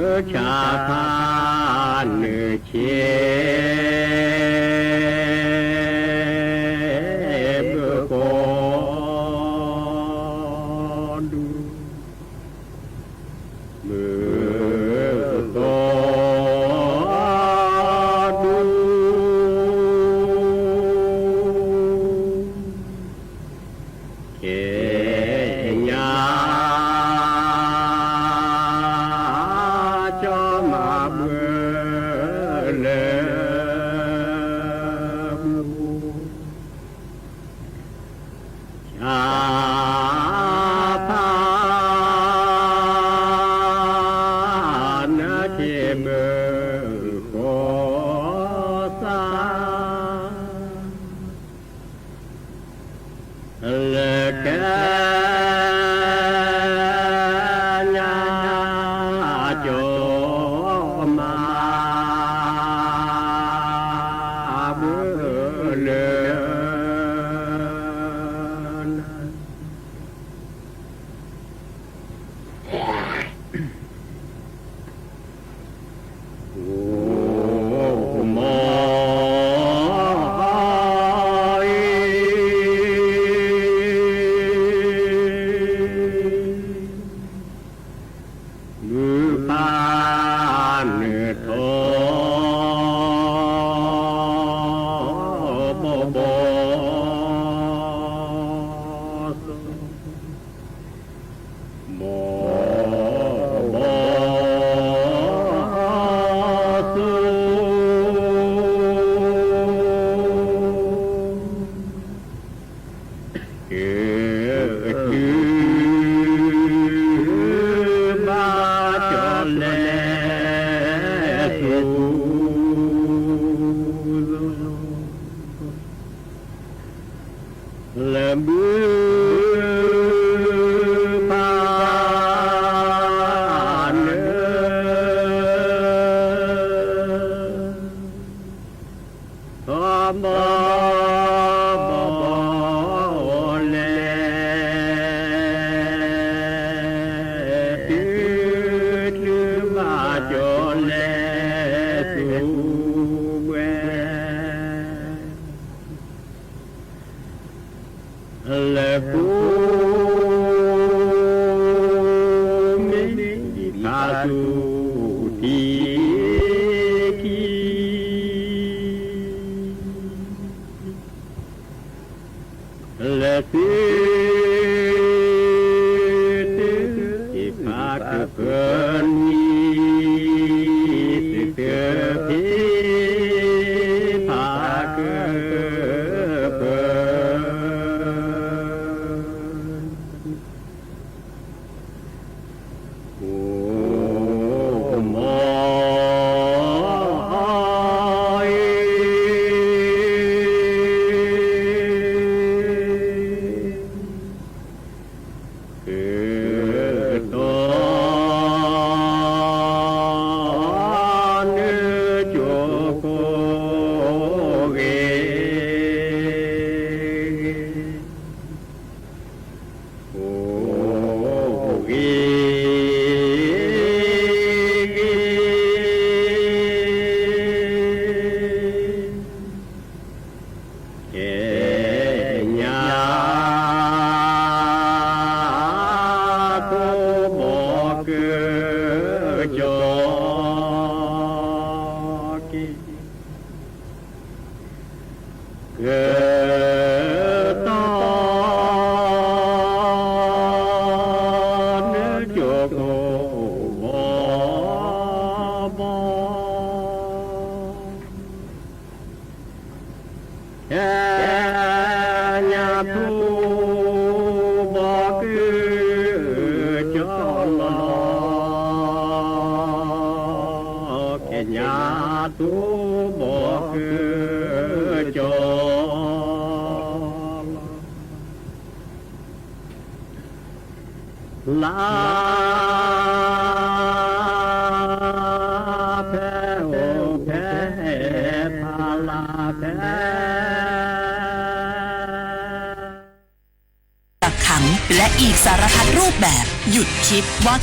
် ကန့ၢ်ဖျီ ဘၣ်နၢၤ ဒီး အိၣ်မီၤ ဆါဖးနၢၤဆဲး ဘၢဃီဒူ ဘၢဃီဒူ ကဲညါ ကၠီမၤဘၢလၢ ဆါဖး နၢၤဆဲးဘၢဃီသး လၢကဲ ညါ ကၠီမၤ ဘၢလၢ အိၣ်မီၤ ဘုဖးနၢၤထီ ဘီဘီ ဘီဘီ ကတုၤ ဘၣ်ကၠီၤလဲၤ သူ လၢဘုဖးနၢၤ ထီဘီဘီလဲၤ တုၤတုၤဘၣ်ကၠီၤလဲၤ သူဘှဲ လၢကိးမံၤ ဖးသူၣ်ထံခံ လၢသု သု သုဖးကဖၢနံၤ သုသုဖံ ဖးကဖၢ အိၣ်မီၤ ကတီၤ နၢၤကၠိၤကိးဂ့ၤ ကိးဂ့ၤ သိဘီကၢကၠီ လါဖဲအိၣ်ဖဲဖးလါဖဲ กักขัง และอีกสารพัดรูปแบบ หยุดคิดว่า